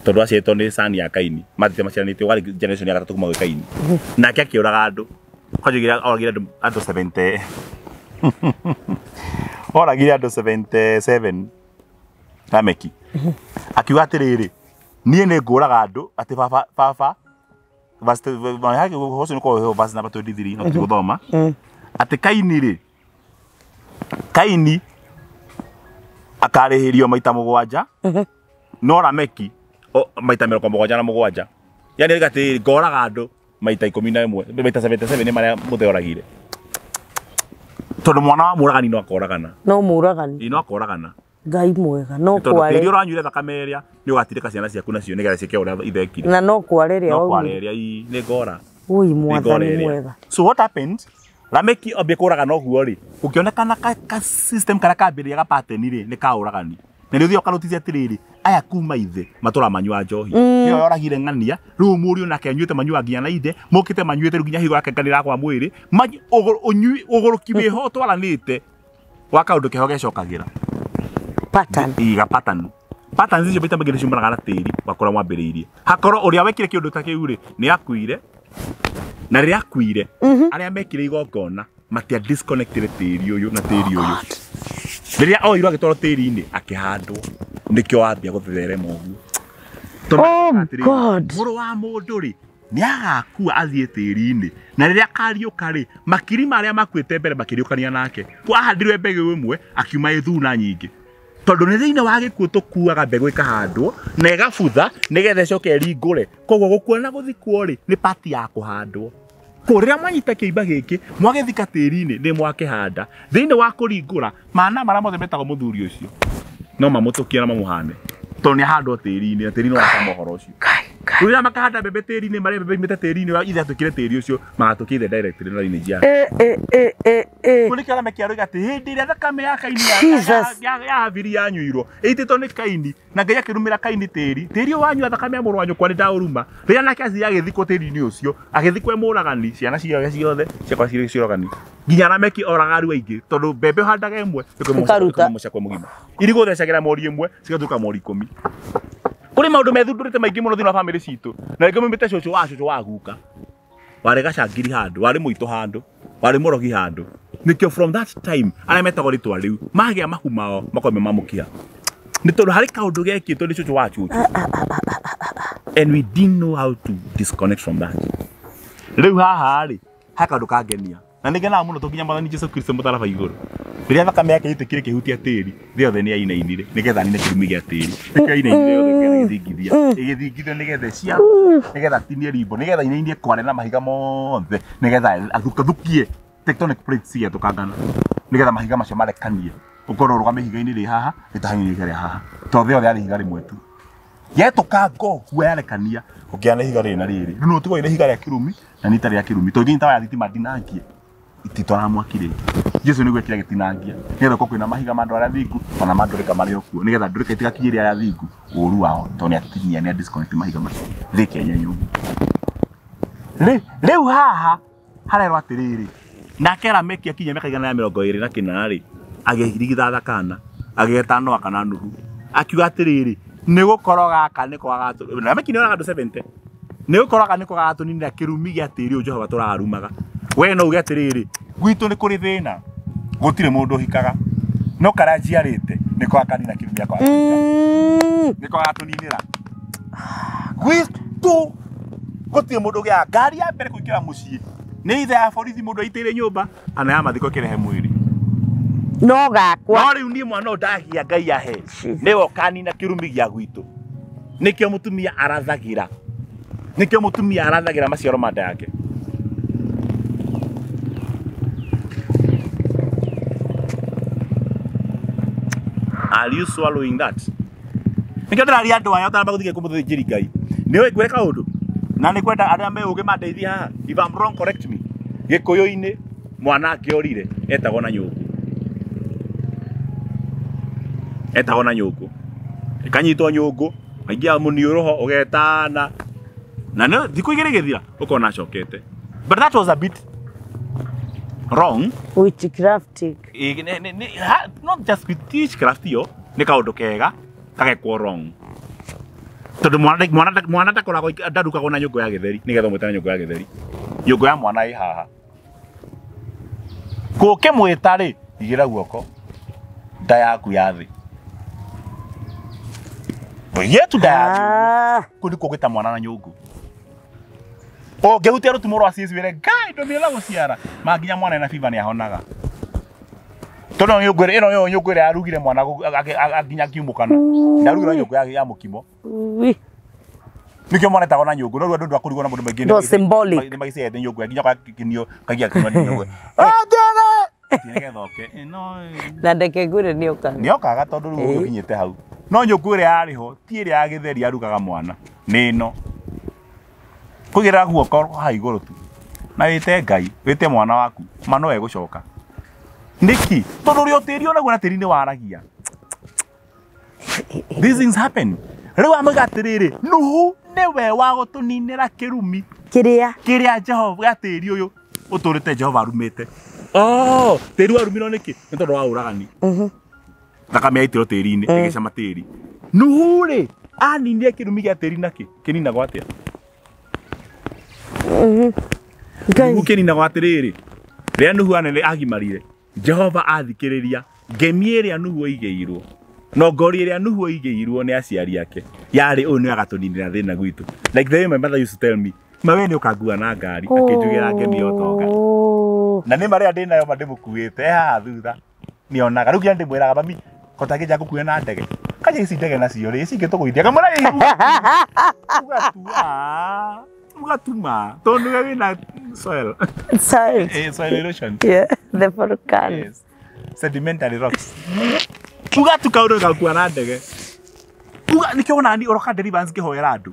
tondũ aciarĩtwo nĩ cani ya Kaini, mathiĩte maciaranĩtio warĩ generation ya gatatũ kuma gwĩ Kaini. Nake akĩũraga andũ. Kwanjũgire oragire andũ 70. Oragire andũ 77 Lameki. Akiuga atĩrĩrĩ, niĩ nĩ ngũraga andũ atĩ baba baba verse hocio nĩ korwo verse number 23 no tũgũthoma. Atĩ Kaini rĩ, Kaini akarĩhĩrio maita 7 no Lameki maita 77. Yani atĩ ngoraga andũ maita 11 maita 77 nĩ marĩa mũthee oragire. Tondũ mwana wa mũragani no akoragana. No mũragani. No akoragana. Ngai mwega no kware. Tondũ tĩri ũranyuire thakame ĩrĩa nĩ ũgatirĩka ciana ciaku nacio nĩgetha ciĩke ũrĩa ithekire. Na no kware ĩrĩa No kware ĩrĩa nĩ ngora. Ui Mwathani mwega. So what happened? Lameki ambia kũragana ũguo rĩ, gũkĩonekana ka system karĩa kambĩrĩria ga pattern rĩ nĩ ka ũragani. Na nĩ ũthiaga ũkanotice atĩrĩrĩ, aya kuma ithe matũraga manyua njohi. Nĩyo yoragire ng'ania, rĩu mũriũ nake anyuĩte manyua nginya na ithe, mokĩte manyuĩte rĩu nginya higo yake nganĩra kwa mwĩrĩ, ũgũrũki wĩho ũtwaranĩte wa kaũndũ keho gecokagĩra. Pattern. Iga pattern. Patterns icio maita maingĩ nĩciumanaga na tĩri wa kũrĩa mwambĩrĩirie. Hakorwo ũrĩa wekire kĩũndũ ta kĩu rĩ, nĩ akuire. Na rĩrĩa akuire, arĩa mekire igongona matia disconnected tĩri ũyũ na tĩri ũyũ. Rĩrĩa oirwo agĩtwarwo tĩri-inĩ akĩhandwo, nĩkĩo wambia gũtherema ũguo. Oh God. Mũrũ wa mũndũ rĩ, nĩ agakua athiĩ tĩri-inĩ, na rĩrĩa akariũka rĩ, makiri marĩa makuĩte mbere makĩriũkania nake. Kwahandirwe mbegũ ĩmwe akiuma ĩthuna nyingĩ. Tondũ nĩ thĩinĩ wa gĩkuũ tũkuaga mbegũ ĩkahandwo na ĩgabutha nĩgetha ĩcoke ĩringũre. Koguo gũkua na gũthikwo rĩ nĩ pati ya kũhandwo. Koguo rĩrĩa mwanyita kĩimba gĩkĩ mwagĩthika tĩri-inĩ nĩ mwakĩhanda. Thĩinĩ wa kũringũra mana marĩa mothe metagwo mũthuri ũcio no mamũtũkie na mamũhane tondũ nĩ ahandwo tĩri-inĩ na tĩri nĩ wacama ũhoro ũcio. Rĩrĩa makahanda mbembe tĩri-inĩ marĩa mbembe imĩte tĩri-inĩ ithe atũkire tĩri ũcio magatũkia ithe directly na lineage yake. Kũrĩ kĩrĩa Lameki aroiga atĩ hĩndĩ ĩrĩa thakame ya Kaini ya Habili yanyuirwo ĩitĩtwo nĩ Kaini na Ngai akĩrumĩra Kaini tĩri, tĩri ũyũ wanyua thakame ya mũrũ wa nyũkwa nĩ ndaũruma. Rĩrĩa nake athiĩ agĩthikwo tĩri-inĩ ũcio agĩthikwo e mũragani, ciana ciake ciothe ciakwa cirĩ cioragani nginya Lameki oraga arua aingĩ tondũ mbembe ũhandaga ĩmwe ĩkauma mũcakwe mũgima, irigũ ũthecagĩra mori ĩmwe cigatuĩka mori 10. Kũrĩ maũndũ methundũrĩte maingĩ mũno thĩinĩ wa bamĩrĩ citũ na rĩngĩ maumĩte cũcũ wa cũcũ wa guka warĩ gacangiri handũ, warĩ mũitũ handũ, warĩ mũrogi handũ. Nĩkĩo from that time arĩa metagwo rĩtwa rĩu magĩa mahu mao makorwo me mamũkia nĩ tondũ harĩ kaũndũ gekĩtwo nĩ cũcũ wa cũcũ and we didn't know how to disconnect from that. Rĩu haha rĩ he kaũndũ kangenia na nĩngenaga mũno tũnginya Mwathani Jesũ Kristo mũtharaba igũrũ rĩrĩa thakame yake ĩitĩkire ĩkĩhutia tĩri, thĩ yothe nĩ yainainire nĩgetha anine kĩrumi gĩa tĩri. Nĩkĩo yainainire yothe nĩgetha ĩgĩthingithia, ĩgĩthingithio nĩgetha ĩciarwo, nĩgetha atinie rimbo, nĩgetha ainainie kware na mahiga mothe, nĩgetha athukathukie tectonic plates cigetũkangana, nĩgetha mahiga macio marekanie, ũkorwo ũrũgame ihiga-inĩ rĩ haha rĩtahanĩte rĩa haha, tondũ thĩ yothe yarĩ ihiga rĩmwe tu. Yetũkanga ũguo yarekania ũkĩana ihiga rĩrĩ na rĩrĩ. Rĩu no ũtigwo ihiga rĩa kĩrumi na nĩ itarĩ rĩa kĩrumi. Tondũ nginya tawa ya thitima ndinangie ititwaraga mwaki rĩngĩ. Jesu nĩguo ekĩra gĩtinangia nĩgetha gũkorwo kwĩna mahiga ma andũ arĩa athingu ona ma ndũrĩka marĩ o kuo nĩgetha ndũrĩka itigakinyĩre arĩa athingu ũru wao tondũ nĩ atinia nĩ disconnect mahiga macio thĩ nyũngũ. Rĩu haha harerwo atĩrĩrĩ nake Lameki akinyia mĩaka 124 rĩ agĩrigithatha kana agĩeta Noa kana Nuhu akiuga atĩrĩrĩ nĩ gũkorwo gaka nĩko gagatũ Lameki nĩ oraga andũ 70 nĩ gũkorwo gaka nĩko gagatũninĩra kĩrumi gĩa tĩri ũyũ Jehova tũrarumaga. We no uge atĩrĩrĩ gwitũ nĩ kũrĩ thĩna gũtirĩ mũndũ ũhikaga no karĩa njiarĩte nĩko gakanina kĩrumi gĩakwa nĩko gagatũninĩra gwitũ gũtirĩ mũndũ ũgĩaga ngari ya mbere kũingĩra mũciĩ nĩ ithe ya borithi mũndũ aitĩire nyũmba ana ya mathiko kĩrehe mwĩrĩ no gakwa no rĩu niĩ mwana ũyũ ndahia Ngai ahe nĩwe ũkanina kĩrumi gĩa gwitũ. Nĩkĩo mũtumia arathagĩra nĩkĩo mũtumia arathagĩra maciaro ma nda yake. Are you swallowing that? Nĩkĩo ndĩraria andũ aya ũtaramba gũthiĩ kũmũthĩnjĩri Ngai. Nĩũĩ ngwĩre kaũndũ na nĩ kwenda arĩa me ũgĩ mandeithie haha. If I'm wrong correct me. Gĩkũyũ-inĩ mwana angĩorire etagwo na nyũngũ. Etagwo na nyũngũ. Ĩkanyitwo nyũngũ, aingĩ mũniũrũho ũgetana. Na nĩ thikũ igĩrĩ gĩthira ũkona acokete. But that was a bit wrong. Witchcraft. Not just witchcraft yo, nĩ kaũndũ kega gagekwo wrong. Tondũ mwana ndakoragwo ndarukagwo na nyũngũ ya gĩtheri nĩgetha ũmwĩte na nyũngũ ya gĩtheri. Nyũngũ ya mwana ĩ haha. Kũkĩmwĩta rĩ, igĩra guoko nda yaku ya thĩ. Yetu nda ya thĩ. Kũu nĩkuo gwĩta mwana na nyũngũ. Ũngĩhutia rũtumo rwa cici wĩre Ngai ndũmĩra gũciara ma nginya mwana ena fever nĩahonaga. Tondũ nyũngũ ĩno nĩyo nyũngũ ĩrĩa yarugire mwana nginya akiumũkana. Ndarugire nyũngũ ya mũkimo. Nĩkĩo mwana etagwo na nyũngũ no rĩu andũ ndwakũrigwo na maũndũ maingĩ No symbolic. nĩ magĩciete nyũngũ nginya gakinio kagia kinio nĩ nyũngũ. Atĩrĩ nĩgetha oke no na ndeke ngwĩre nĩokaga. Nĩokaga tondũ rĩu ũkinyĩte hau. No nyũngũ ĩrĩa yarĩ ho ti ĩrĩa ya gĩtheri yarugaga mwana nĩ ĩno. Kũigĩrĩra guoko haha igũrũ tu na wĩte Ngai wĩte mwana waku ma no egũcoka. Nĩkĩ? Tondũ ũrĩa tĩri onaguo na tĩri nĩ waragia. These things happen. Rĩu amauga atĩrĩrĩ Nuhu nĩwe wa gũtũninĩra kĩrumi kĩrĩa kĩrĩa Jehova gĩa tĩri ũyũ ũtũrĩte Jehova arumĩte. Oh, tĩri warumirwo nĩkĩ? Nĩ tondũ wa ũragani. Thakame yaitirwo tĩri-inĩ ĩgĩcama tĩri. Nuhu rĩ aninire kĩrumi gĩa tĩri nakĩ? Kĩninagwo atĩa? Nuhu kĩninagwo atĩrĩrĩ rĩrĩa Nuhu anene agimarire Jehova athikĩrĩria ngemi ĩrĩa Nuhu oigĩirwo no ngori ĩrĩa Nuhu oigĩirwo nĩ aciari ake yarĩ ũyũ nĩ agatũninĩra thĩna gwitũ. Like the way my mother used to tell me ma we nĩ ũkangua na ngari akĩnjugĩra ngemi ya ũtonga. Na nĩ marĩa ndĩ nayo ma ndĩmũkuĩte haha thutha nĩonaga rĩu nginya ndĩmwĩraga mami kota ngĩnja ngũkue na ndege kanja ici ndege nacio rĩ ici ingĩtũgũithia ngamwĩra uga tu uga tu ma tondũ nĩwe wĩna soil. Soil. Soil erosion. Yeah, the volcano. Yes. Sedimentary rocks. Uga tu kaũndũ gakua na ndege. Uga nĩkĩo ona niĩ ũroka deliverance ngĩhoera andũ.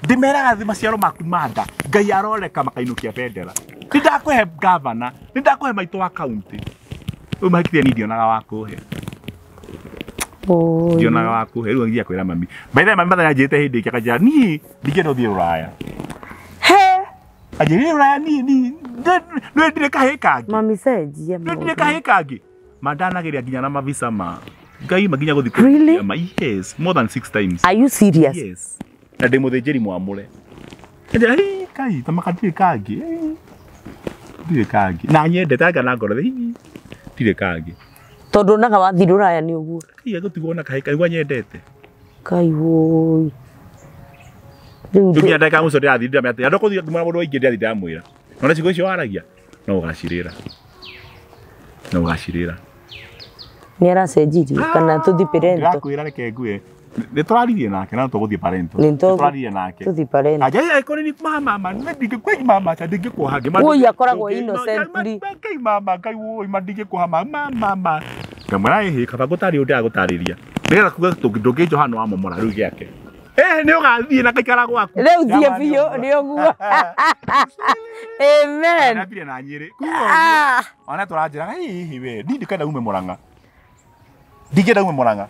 Ndĩmeraga thĩ maciaro maku ma nda Ngai aroreka makainũkia bendera. Nĩndakũhe gavana, nĩndakũhe maitũ wa county. Rĩu mahĩtithia niĩ ndionaga wa kũhe. Ndionaga wa kũhe rĩu nginya kwĩra mami. By the way mami mathaa nĩanjĩrĩte hĩndĩ ĩngĩ akanjĩra niĩ ndingĩenda ũthiĩ Rũraya. He. Anjĩrire Rũraya niĩ nĩ ndirĩ kahĩĩ kangĩ. Mami cenjia Nĩ ndirĩ kahĩĩ kangĩ. Mandanageria nginya na mavisa ma Ngai ma nginya gũthiĩ Really? ma yes, more than 6 times. Are you serious? Yes. Na ndĩ mũthĩnjĩri mwamũre. Njĩra hii kai ta makandirĩ kangĩ. Ndirĩ kangĩ. Na nyendete anga na ngoro hii ndirĩ kangĩ. Tondũ onaga wathiĩ Rũraya nĩ ũguo. Iya gũtigwo na kahĩĩ nĩguo nyendete. Kai woi. Rĩu Nginya ndagĩka ya mũico ndĩrathiĩ ndĩramenya atĩ andũ kũthiĩ ngĩmwĩra mũndũ waingĩ ndĩrathiĩ ndĩramwĩra. Nona ciugo icio waragia no ũgacirĩra. No ũgacirĩra. Nĩ aracenjirie kana tũthiĩ parento. Ndĩrakwĩra reke ngue. Nĩ tũraririe nake na tũgũthiĩ parento. Nĩ tũraririe nake. Tũthiĩ parento. Aja ĩkorwo nĩ mama mama nĩ ndingĩkũhe mama cha ndingĩkuoha ngĩma. Woi akoragwo innocently. Ngai mama Ngai woi ma ndingĩkuoha mama mama. Ngamwĩra ĩhĩ kaba ngũtarĩria ũndũ ndĩragũtarĩria. Nĩgetha kuga ndũngĩnjoha no wamomora rĩu gĩake. Nĩ ũgathiĩ na kaikara gwaku. Rĩu thiĩ biũ nĩ ũguo. Amen. Ndambire na Nyĩrĩ. Ona tũranjĩraga hihi we, ndi ndikenda ume Murang'a. Ndingĩenda ume Murang'a.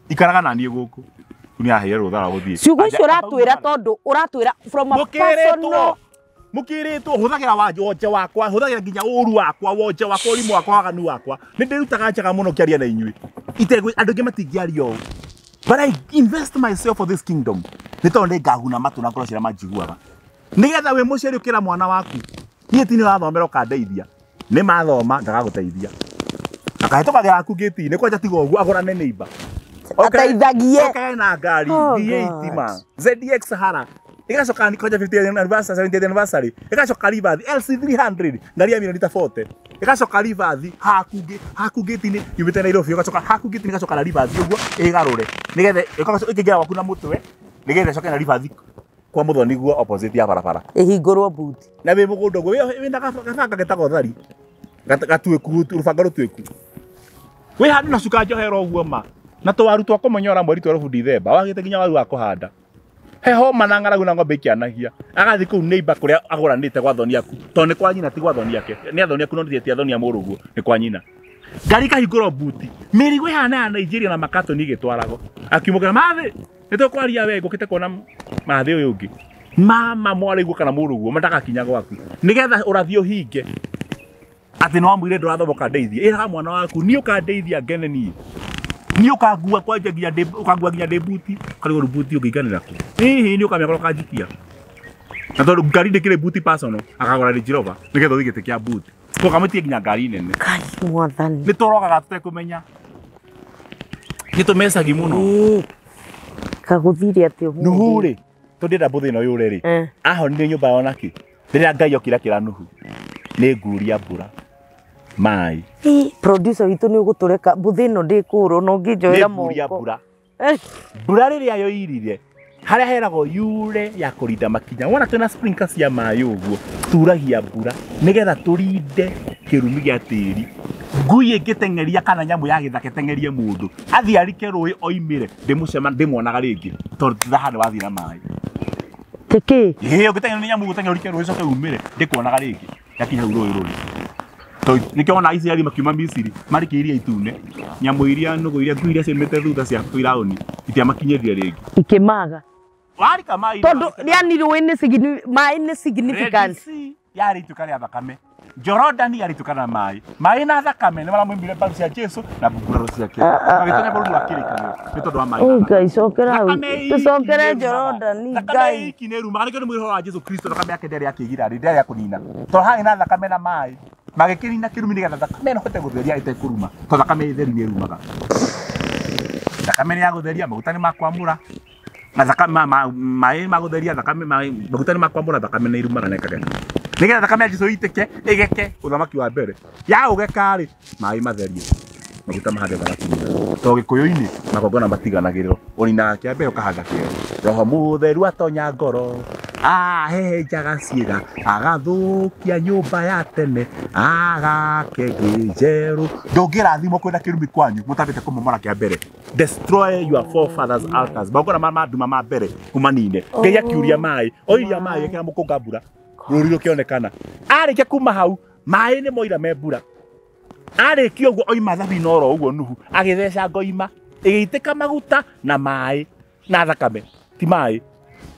Ikaraga na niĩ gũkũ. Nĩ aheire rũtha rwa gũthiĩ. Ciugo icio ũratwĩra tondũ ũratwĩra from a personal Mũkĩrĩtwo hũthagĩra wonje wakwa, hũthagĩra nginya ũru wakwa, wonje wakwa, ũrimũ wakwa, waganu wakwa. Nĩ ndĩrutaga njega mũno ngĩaria na inyuĩ. Itegũ andũ aingĩ matingĩaria ũũ. But I invest myself for this kingdom. Nĩ tondũ nĩ ngaguna matũ na ngoro cia manjiguaga. Nĩgetha wĩ mũciari ũkĩra mwana waku, niĩ ti nĩ ũrathomera ũkandeithia. Nĩ mathoma ndagagũteithia. Akahĩtũka gĩaku gĩti-inĩ kwanja tiga ũguo agũrane neighbor. Ateithagie. Okae na ngari V8 ma ZX Sahara. Igacoka ni kwanja 50th anniversary, 70th anniversary. Igacoka Rivathi LC300 ngari ya milioni ta 40. Igacoka Rivathi haku gĩti-inĩ yumĩte Nairobi igacoka haku gĩti-inĩ igacoka na Rivathi ũguo ĩgarũre. Nĩgetha ĩkĩingĩra gwaku na mũtwe nĩgetha ĩcoke na Rivathi kwa mũthoni guo opposite ya barabara. Ĩhingũrwo buti. Na wĩ mũgũnda ũguo wĩna gabanga getagwo thari. Gatuĩku rũbanga rũtuĩku. Wĩ handũ na cuka njohera ũguo ma. Na tũwaru twa kũmonyora mweri 12 Dithemba wagĩte nginya waru wa kũhanda. He homa na ng'aragu na ng'ombe ikĩanagia. Agathiĩ kũu neighbor kũrĩa agũranĩte gwa thoni aku. Tondũ nĩ kwa nyina ti gwa thoni ake. Nĩ athoni aku no ti athoni a mũrũguo, nĩ kwa nyina. Ngari ikahingũrwo buti. Mĩrigo ĩhana ya Nigeria na makatoni ĩgĩtwaragwo. Akiumũkĩra mathĩ. Nĩ tũkwaria we ngũkĩte kuona mathĩ ũyũ ũngĩ. Mama mwarĩguo kana mũrũguo matagakinya gwaku. Nĩgetha ũrathi ũhinge. Atĩ no amwĩre ndũrathoma ũkandeithia. Ĩraga mwana waku niĩ ũkandeithia ngene niĩ. Niĩ ũkangua kwanja nginya ndĩ ũkangua nginya ndĩ buti karigwo buti ũngĩiganĩra kũ. Hihi niĩ ũkamĩakora ũkanjikia. Na tondũ ngari ndĩkĩrĩ buti personal akagũra Range Rover nĩgetha ũthiĩ gĩtĩ kĩa buti. Tũkamũtie nginya ngari nene. Kai mwathani. Nĩ tũrogaga tũtekũmenya. Nĩ tũmecagi mũno. Kagũthire atĩ ũmũthĩ. Nuhu rĩ, tũndĩenda mbũthĩ ĩno yũre rĩ. Ahonire nyũmba yona kĩ? Rĩrĩa Ngai okire akĩra Nuhu. Nĩ nguria mbura. Mai. Producer witũ nĩ ũgũtũreka mbũthĩ ĩno ndĩkũrwo no ũngĩnjoera moko. Mbura. Mbura rĩrĩa yoirire harĩa heragwo yure ya kũrinda makinya. Wona twĩna sprinkler cia maĩ ũguo turagia mbura nĩgetha tũrinde kĩrumi gĩa tĩri. Ngui ĩngĩteng'eria kana nyamũ ya gĩthaka ĩteng'erie mũndũ athiĩ arike rũĩ oimĩre ndĩmũcema ndĩmuonaga rĩngĩ tondũ thaha nĩ wathiĩ na maĩ. Tĩkĩ? Ĩĩ ũngĩteng'erio nĩ nyamũ ũgũteng'era ũrike rũĩ ũcoke umĩre ndĩkuonaga rĩngĩ yakinya hau rũĩ rũrĩ. Nĩkĩo wona Isiraeli makiuma Misiri marĩkĩirie iria itune nyamũ iria nũgũ iria ngui iria ciumĩte thutha cia Firaũni itiamakinyĩrire rĩngĩ. Ikĩmaga. Warika maĩ. Tondũ yani rũĩ nĩ maĩ nĩ significant. Yarĩ ituĩka rĩa thakame. Jorodani yarĩ ituĩka na maĩ. Maĩ na thakame nĩ maramũimbire mbaru cia Jesu na mbuguraro ciake. Magĩtonya bũrũri wa kĩrĩkanĩro nĩ tondũ wa maĩ. Ngai cokera hau. Tũcokere Jorodani Ngai. Thakame iki nĩ ĩrumaga nĩkĩo nĩ mwĩrĩ wa Jesu Kristo thakame yake ndĩarĩ ya kĩgira ndĩarĩ ya kũnina. Tondũ harĩ na thakame na maĩ. Magĩkĩnina kĩrumi nĩgetha thakame ĩno ĩhote gũtheria ĩtekũruma. Tondũ thakame ĩtheru nĩ ĩrumaga. Thakame nĩ ya gũtheria, maguta nĩ ma kwamũra. Na thakame maĩ ma gũtheria, thakame maguta nĩ ma kwamũra, thakame nĩ irumaga na ĩkageka. Nĩgetha thakame ya Jesu ĩitĩke, ĩgeke ũthamaki wa mbere. Yaũgeka rĩ, maĩ matherie. Maguta mahande thamaki. Tondũ Gĩkũyũ-inĩ magongona matiganagĩrĩrwo. Ũninaga kĩa mbere ũkahanda kĩerũ. Roho mũtheru atonya ngoro. Ahehenjaga ciĩga agathũkia nyũmba ya tene agake ĩngĩ njerũ. Ndũngĩrathimwo kwĩna kĩrumi kwanyu mũtambĩte kũmomora kĩa mbere. Destroy your forefathers' altars. Magongona ma nduma ma mbere ũmanine. Ngai akiuria maĩ, oiria maĩ ekĩra mũkũnga mbura. Rũri rũkĩonekana. Arĩkia kuma hau maĩ nĩ moira me mbura. Arĩkia ũguo oima thabina oro ũguo Nuhu agĩtheca ngoima ĩgĩitĩka maguta na maĩ na thakame ti maĩ.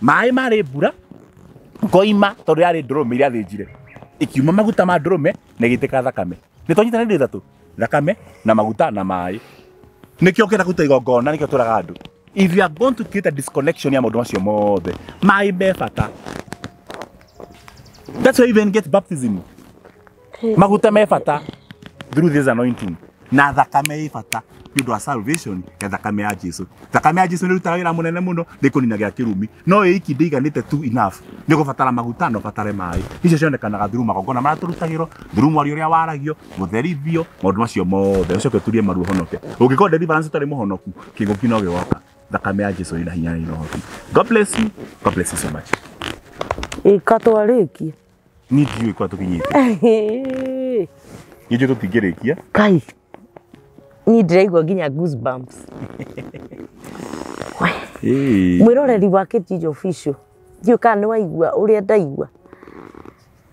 Maĩ marĩ mbura ngoima tondũ yarĩ ndũrũme iria athĩnjire ikiuma maguta ma ndũrũme na ĩgĩitĩka thakame. Nĩ twanyitanĩire ithatũ thakame na maguta na maĩ. Nĩkĩo kĩenda kũruta igongona nĩkĩo tũraga andũ. If you are going to create a disconnection ya maũndũ macio mothe maĩ me bata. That's why you even get baptism. Maguta me bata through this anointing. Na thakame ĩ bata nĩ ũndũ wa salvation ya thakame ya Jesu. Thakame ya Jesu nĩ ĩrutaga wĩra mũnene mũno nĩ kũnina gĩa kĩrumi. No ĩiki ndĩiganĩte tu enough. Nĩ ũgũbatara maguta na ũbatare maĩ. Icio cionekanaga through magongona marĩa tũrutagĩrwo, through mwario ũrĩa waragio, gũtherithio, maũndũ macio mothe. Ũcoke ũturie maru ũhonoke. Ũngĩkorwo deliverance ũtarĩ mũhonoku, kĩngũki no gĩgoka. Thakame ya Jesu ĩna hinya na ĩna ũhoti. God bless you. God bless you so much. Ĩka twarĩkia. Niĩ ndiũĩ kwa tũkinyĩte. Niĩ njũĩ tũtingĩrĩkia. Kai. Niĩ ndĩraigua nginya goosebumps. Mwiroreri wa Kate Official ndiũ kana nĩ waigua ũrĩa ndaigua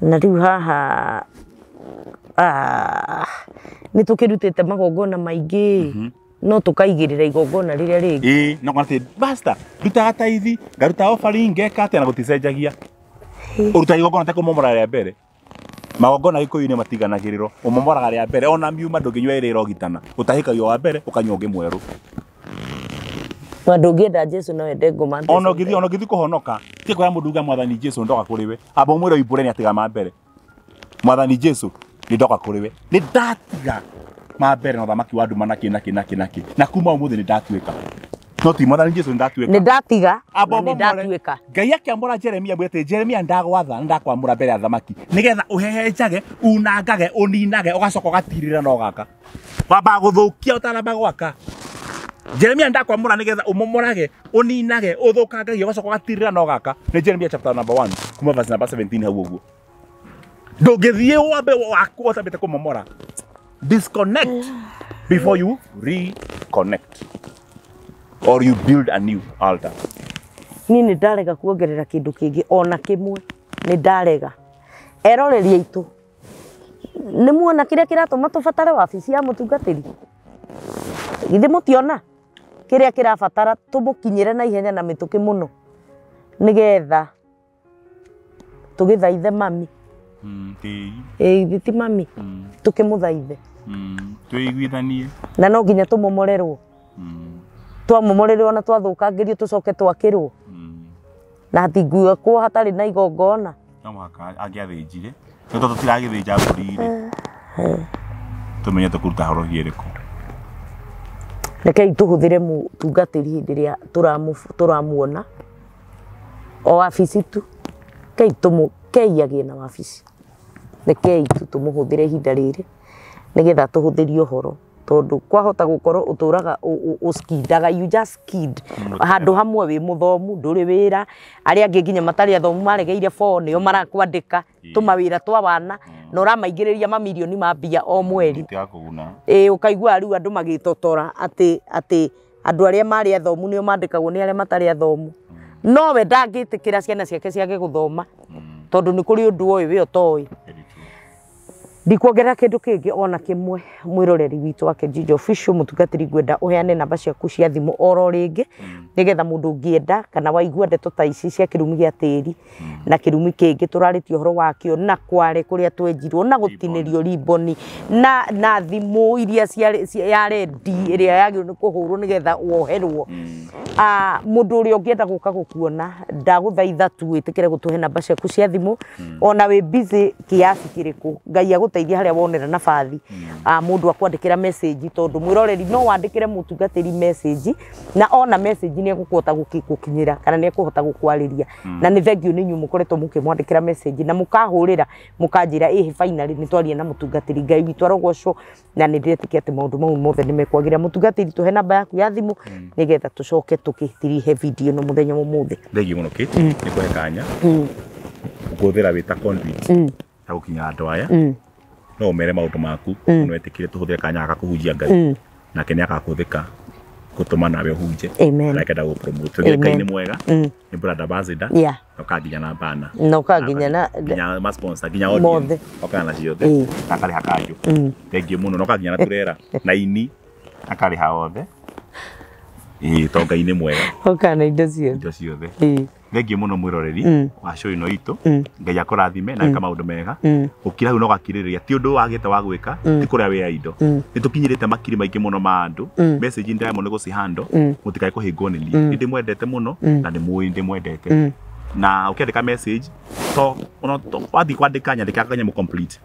na rĩu haha nĩ tũkĩrutĩte magongona maingĩ no tũkaigĩrĩra igongona rĩrĩa rĩngĩ no kana atĩ basta rutaga taithi ngaruta offering ngeka atĩa na gũticenjagia ũrutaga igongona ta kũmomora rĩa mbere magongona gĩkũyũ-inĩ matiganagĩrĩrwo ũmomoraga rĩa mbere ona miuma ndũngĩnyua ĩrĩ ĩrogitana ũtahĩkagio wa mbere ũkanyua ũngĩ mwerũ na ndũngĩenda Jesu no wende ngoma ona ũngĩthiĩ kũhonoka ti kwĩra mũndũ uga mwathani Jesu ndoka kũrĩ we amba ũmwĩre ũimbũre nĩ atiga ma mbere mwathani Jesu nĩ ndoka kũrĩ we nĩ ndatiga ma mbere na ũthamaki wa nduma nakĩ nakĩ nakĩ nakĩ na kuma ũmũthĩ nĩ ndatuĩka no ti mwathani Jesu nĩ ndatuĩka nĩ ndatiga na nĩ ndatuĩka Ngai akĩamũra Jeremia mwĩte Jeremia ndagwatha ndakwamũra mbere ya thamaki nĩgetha ũhehenjage unangage ũninage ũgacoka ũgatirĩra na ũgaka wambaga gũthũkia ũtanamba gwaka Jeremia ndakwamũra nĩgetha ũmomorage ũninage ũthũkangagie ũgacoka ũgatirĩra na ũgaka nĩ Jeremia chapter number 1 kuma verse number 17 hau ũguo ndũngĩthiĩ wambe wakwo ũtambĩte kũmomora disconnect before you reconnect or you build a new altar. Niĩ nĩ ndarega kuongerera kĩndũ kĩngĩ ona kĩmwe nĩ ndarega eroreri aitũ nĩ muona kĩrĩa kĩratũma tũbatare wabici ya mũtungatĩri githĩ mũtiona kĩrĩa kĩrabatara tũmũkinyĩre na ihenya na mĩtũkĩ mũno nĩgetha tũgĩthaithe mami githĩ ti mami tũkĩmũthaithe twĩiguithanie na no nginya tũmomorerwo twamomorerwo na twathũkangĩrio tũcoke twakĩrwo na hatinguakwo hatarĩ na igongona no mũhaka angĩathĩnjire no tondũ tũtiragĩthĩnja mbũri rĩ tũmenye tũkũruta horohio ĩrĩkũ rekei tũhũthĩre mũtungatĩri hĩndĩ ĩrĩa tũramuona o wabici tu kei agĩe na wabici rekei tu tũmũhũthĩre ihinda rĩrĩ nĩgetha tũhũthĩrie ũhoro tondu kwahota gukorwo uturaga uskidaga you just skid handu hamwe wi muthomu nduri wira aria angi nginya matari athomu maregeire 4 nio marakwandika tumawira twa wana na uramaingiriria mamirioni ma mbia o mweri ukaigua riu andu magitotora ati ati andu aria mari athomu nio mandikagwo ni aria matari athomu no we ndangitikira ciana ciake ciage guthoma tondu ni kuri undu uyu we utoi ndikuongerera kindu kingi ona kimwe mwiroreri witu wa Kate Official mutungatiri ngwenda uheane namba ciaku cia thimu oro ringi nigetha mundu ungienda kana waigua ndeto ta ici cia kirumi gia tiri na kirumi kingi turaritie uhoro wakio na kware kuria twenjirwo na gutinirio riboni na thimu iria ya rendi iria yagirwo ni kuhurwo nigetha woherwo mundu uria ungienda guka gukuona ndaguthaitha tu witikire gutuhe namba ciaku cia thimu ona wi busy kiasi kiriku Ngai aguteithia haria wonera nabathi mundu akwandikira message tondu mwiroreri no wandikire mutungatiri message na ona message ni egukuhota gukinyira kana ni ekuhota gukwariria na ni thank you ni inyuĩ mukoretwo mukimwandikira message na mukahurira mukanjira ĩhĩ finally ni twaria na mutungatiri Ngai witũ arogocwo na ni ndĩretĩkia atĩ maũndũ mau mothe ni mekwagira mutungatiri tuhe namba yaku ya thimu nigetha tucoke tukitirihe video no muthenya umuthi thengiũ mũno Kate ni kũhe kanya guthira wita conduit ya gukinya andu aya no umere maundu maku no etikire tuhuthire kanya gaka kuhunjia Ngai nake ni akakuthika gutuma nawe uhunje na kenda gupromote Ngai ni mwega ni brand ambassador no nginya na bana no nginya na nginya ma sponsor nginya audience oka na ciothe akariha kanju thengiũ mũno no nginya na turera na ini akariha othe to Ngai ni mwega oka na indo ciothe thengiũ mũno mwiroreri wa show ino itu Ngai akũrathime na eka maũndũ mega ũkira hau no gakirĩrĩria ti ũndũ wagĩte wa gwĩka ti kũrĩa wĩ indo nĩ tũkinyĩrĩte makiri maingĩ mũno ma andũ message ndĩramwo nĩ gũcihando mũtikae kũhĩngwo nĩ niĩ nĩ ndĩmwendete mũno na nĩ mũĩ ndĩmwendete na ũkĩandĩka message to wathiĩ kwandĩka nyandĩka kanyamũ complete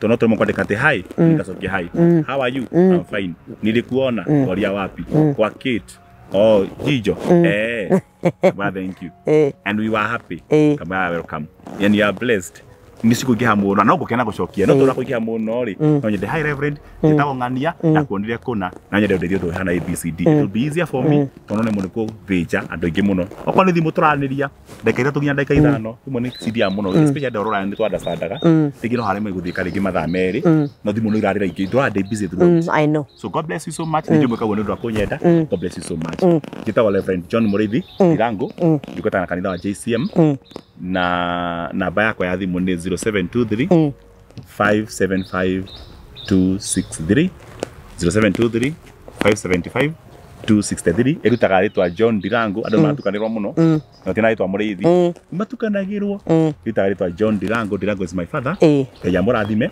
to no tũremwo kwandĩka atĩ hi nikacokia hi how are you I'm fine nilikuona twaria wapi kwa Kate oh Jijo well, thank you and we were happy. Come welcome and you are blessed. Nĩ cikũingĩha mũno no ngũkena gũcokia no tũra kũingĩha mũno rĩ no nyende hi Reverend njĩtagwo ng'ania nakuonire kũna na nyende ũndeithie ũndũ ũhana ABCD. It will be easier for me tondũ nĩ mũno kũthĩnja andũ aingĩ mũno. Okorwo nĩ thimũ tũranĩria ndagĩka 3 nginya ndagĩka 5 thimũ nĩ ciria mũno especially andũ rũraya nĩ twandastandaga rĩngĩ no harĩa megũthiĩ rĩngĩ mathaa 2 no thimũ no irarĩra ingĩ ndũrarĩ busy throughout. I know. So God bless you so much. Nĩ njũmwe kaguo nĩ ũndũ wa kũnyenda. God bless you so much. Njĩtagwo Reverend John Mũrĩithi Ndirango, njũkĩte na kanitha wa JCM na namba yakwa ya thimũ nĩ 0723 575 263 0723 575 263. Ĩrutaga rĩtwa John Ndirango, andũ maratukanĩrwo mũno na tina rĩtwa Mũrĩithi matukanagĩrwo. Ĩrutaga rĩtwa John Ndirango. Ndirango is my father. Ngai amũrathime.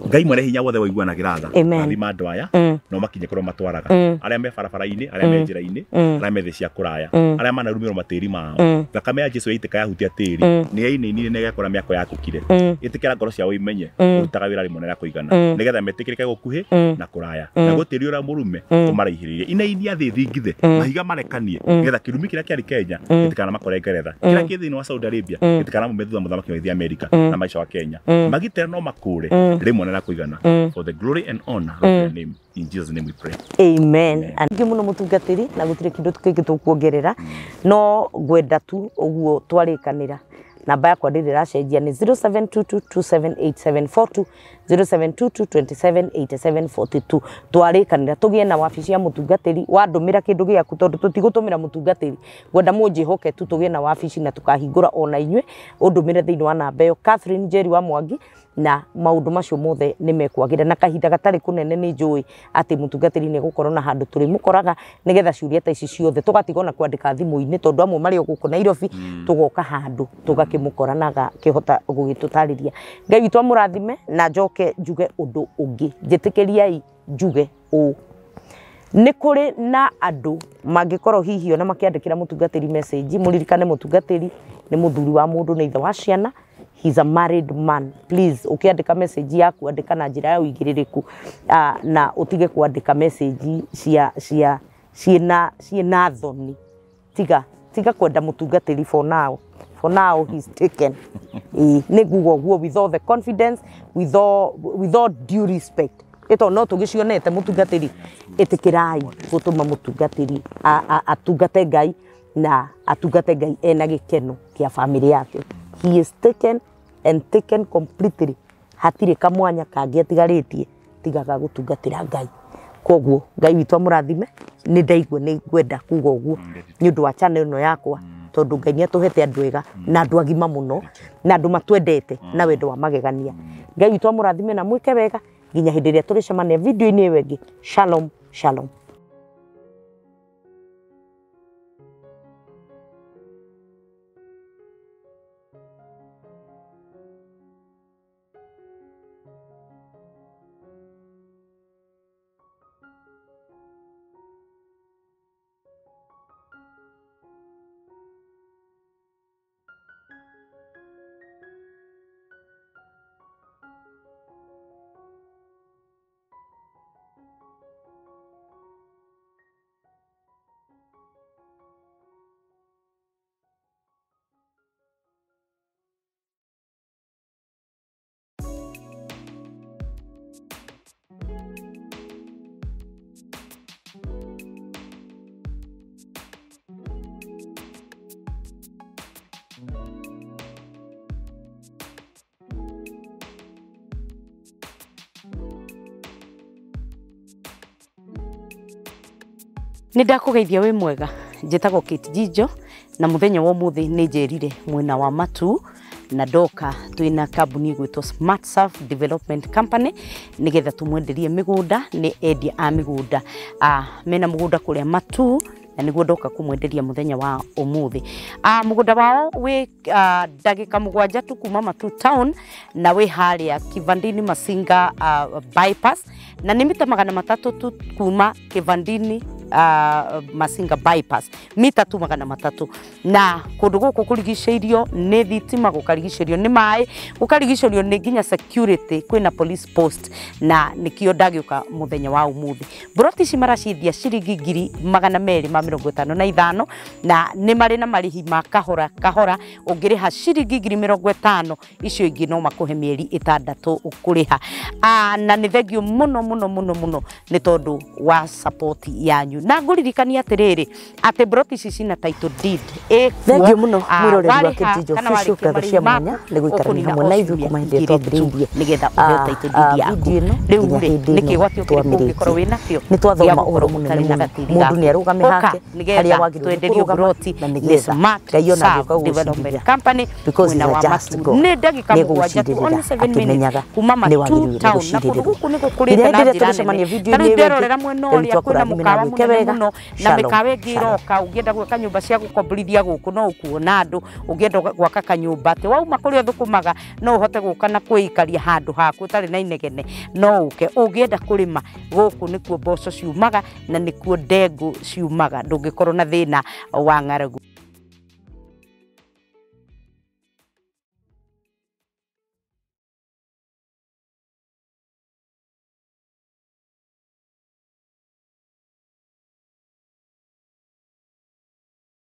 Ngai mwene hinya wothe waiguanagĩra tha rathima andũ aya no makinye kũrĩa matwaraga arĩa me barabara-inĩ, arĩa me njĩra-inĩ, arĩa me thĩ cia kũraya, arĩa manarumĩrwo matĩri mao. Thakame ya Jesu yaitĩka yahutia tĩri nĩ yainainire na ĩgakora mĩako yakũkire. Ĩtĩkĩra ngoro ciao imenye ũrutaga wĩra rĩmwe na rĩa kũigana nĩgetha metĩkĩrĩke gũkuhĩ na kũraya na gũtĩri ũrĩa mũrume ũmaraihĩrĩirie inainia thĩ thingithe mahiga marekanie nĩgetha kĩrumi kĩrĩa kĩarĩ Kenya gĩtikana makore Ngeretha, kĩrĩa kĩ thĩinĩ wa Saudi Arabia gĩtikana mume thutha mũthamaki wa thĩ America na maica wa Kenya magitĩra no makũre rĩmwe na rĩa kũigana. For the glory and honor of your name, in Jesus name we pray. Amen. Thank you muno mutungatiri na gutire kindu kingi tukuongerera no ngwenda tu uguo twarikanira. Namba yakwa ndiri racenjia ni 0722278742 0722278742. Twarikanira tugie na wabici ya mutungatiri wandumira kindu giaku tondu tutigutumira mutungatiri ngwenda munjihoke tu tugie na wabici na tukahingura ona inyue undumire thiini wa namba iyo Catherine Njeri wa Mwangi na maundu macio mothe ni mekwagira na kahinda gatari kunene ni njui ati mutungatiri ni gukorwo na handu turi mukoraga nigetha ciuria ta ici ciothe tugatigwo na kwandika thimu-ini tondu amwe mari o guku Nairobi tugoka handu tugakimukora na agakihota gugitutariria. Ngai witũ amũrathime na njoke njuge undu ungi njitikiriai njuge uu nĩ kũrĩ na andũ mangĩkorwo hihi ona makĩandĩkĩra mũtungatĩri message mũririkane mũtungatĩri nĩ mũthuri wa mũndũ nĩ ithe wa ciana. He's a married man. Please ukiandika message yaku andika na njĩra ya ũigĩrĩrĩku na utige kuandika message cia cia ciĩna ciĩna thoni. Tiga tiga kwenda mũtungatĩri for now. For now he's taken. Nĩ nguga ũguo with all the confidence, with all due respect. Ito no tũgĩcionete mũtungatĩri ĩtĩkĩrai gũtũma mũtungatĩri atungate Ngai na atungate Ngai ena gĩkeno kĩa family yake. He is taken and taken completely. Hatirĩ kamwanya kangĩ atigarĩtie tigaga gũtungatĩra Ngai. Koguo Ngai witũ amũrathime. Nĩ ndaigua nĩ ngwenda kuga ũguo nĩ ũndũ wa channel ĩno yakwa tondu Ngai nĩ atũhete andũ ega na andũ agima mũno na andũ matwendete na wendo wa magegania. Ngai witũ amũrathime na mwĩke wega nginya hĩndĩ ĩrĩa tũrĩcemania video-inĩ ĩyo ĩngĩ. Shalom, shalom. Nĩ ndakũgeithia wĩ mwega njĩtagwo Kate Njijo na mũthenya wa ũmũthĩ nĩ njerire mwena wa Matu na ndoka twĩna kambuni ĩgwĩtwo Smart Surf Development Company nĩgetha tũmwenderie mĩgũnda. Nĩ endia a mĩgũnda mena mũgũnda kũrĩa Matu na nĩguo ndoka kũmwenderia mũthenya wa ũmũthĩ. Mũgũnda wao wĩ ndagĩka 7 tu kuma Matu town na wĩ harĩa Kivandini Masinga bypass na nĩ mita 300 tu kuma Kivandini Masinga bypass mita tu 300 na kundu guku kurigicĩirio nĩ thitima, gũkarigicĩrio nĩ maĩ, gũkarigicĩrio nĩ nginya security, kwĩna police post na nikio ndagĩũka mũthenya wa ũmũthĩ. Mburoti ici maraciendia ciringi 255,000 na nĩ marĩ na marĩhi ma kahora kahora, ũngĩrĩha ciringi 50,000 icio ingĩ no makũhe mĩeri 6 ũkũrĩha. Na nĩ thengio mũno mũno mũno mũno nĩ tondũ wa support yanyu, na ngũririkania atĩrĩrĩ atĩ mburoti ici cina title deed Thengio mũno mwĩroreri wa Kate Jijo Official, ngatho cia mwanya nĩ gũikarania hamwe na ithuĩ kuma hĩndĩ ĩrĩa twambĩrĩirie nĩgetha ũheo title deed yaku. video ĩno Rĩu nginya rĩ hĩndĩ nĩ ĩno kĩgwatio kĩrĩkũ ũngĩkorwo twamĩrĩtie. wĩ nakĩo Nĩ twathoma gĩa ũhoro gũkorwo mũnene ũtarĩ na mũno, gatĩri mũndũ gaku. nĩ arũgame Ũka, hake nĩgetha harĩa wagĩrĩirwo nĩ twenderio kũrũgama mburoti na nĩ nĩgetha Smart Ngai ona Serve agĩũka Development gũgũcirithia Company because mwena he's a wa just Matu God. nĩ ndagĩka Nĩ 7 tu, only egũgũcirĩrĩra 7 minutes akĩmenyaga kuma nĩ Matu wagĩrĩirwo nĩ town, na kũndũ gũcirĩrĩrwo. gũkũ nĩ gũkũrĩte Nginya na hĩndĩ ĩrĩa njĩra tũgũcemania nene. video-inĩ Ta rĩu ĩyo ĩngĩ, nderorera mwena Ngai ũrĩa witũ kwĩna akũrathime na mũkawa agwĩke mũnene wega. mũno na Shalom, mĩkawa ĩngĩ shalom. ĩroka. Ũngĩenda gwaka nyũmba cia gũkomborithia gũkũ no ũkuona andũ, ũngĩenda gwaka kanyũmba atĩ wauma kũrĩa ũthũkũmaga no ũhote gũka na kwĩikaria handũ haku ũtarĩ na inegene, no ũke. Ũngĩenda kũrĩma gũkũ nĩkuo mboco ciumaga na nĩkuo ndengũ ciumaga, ndũngĩkorwo na thĩna wa ng'aragu.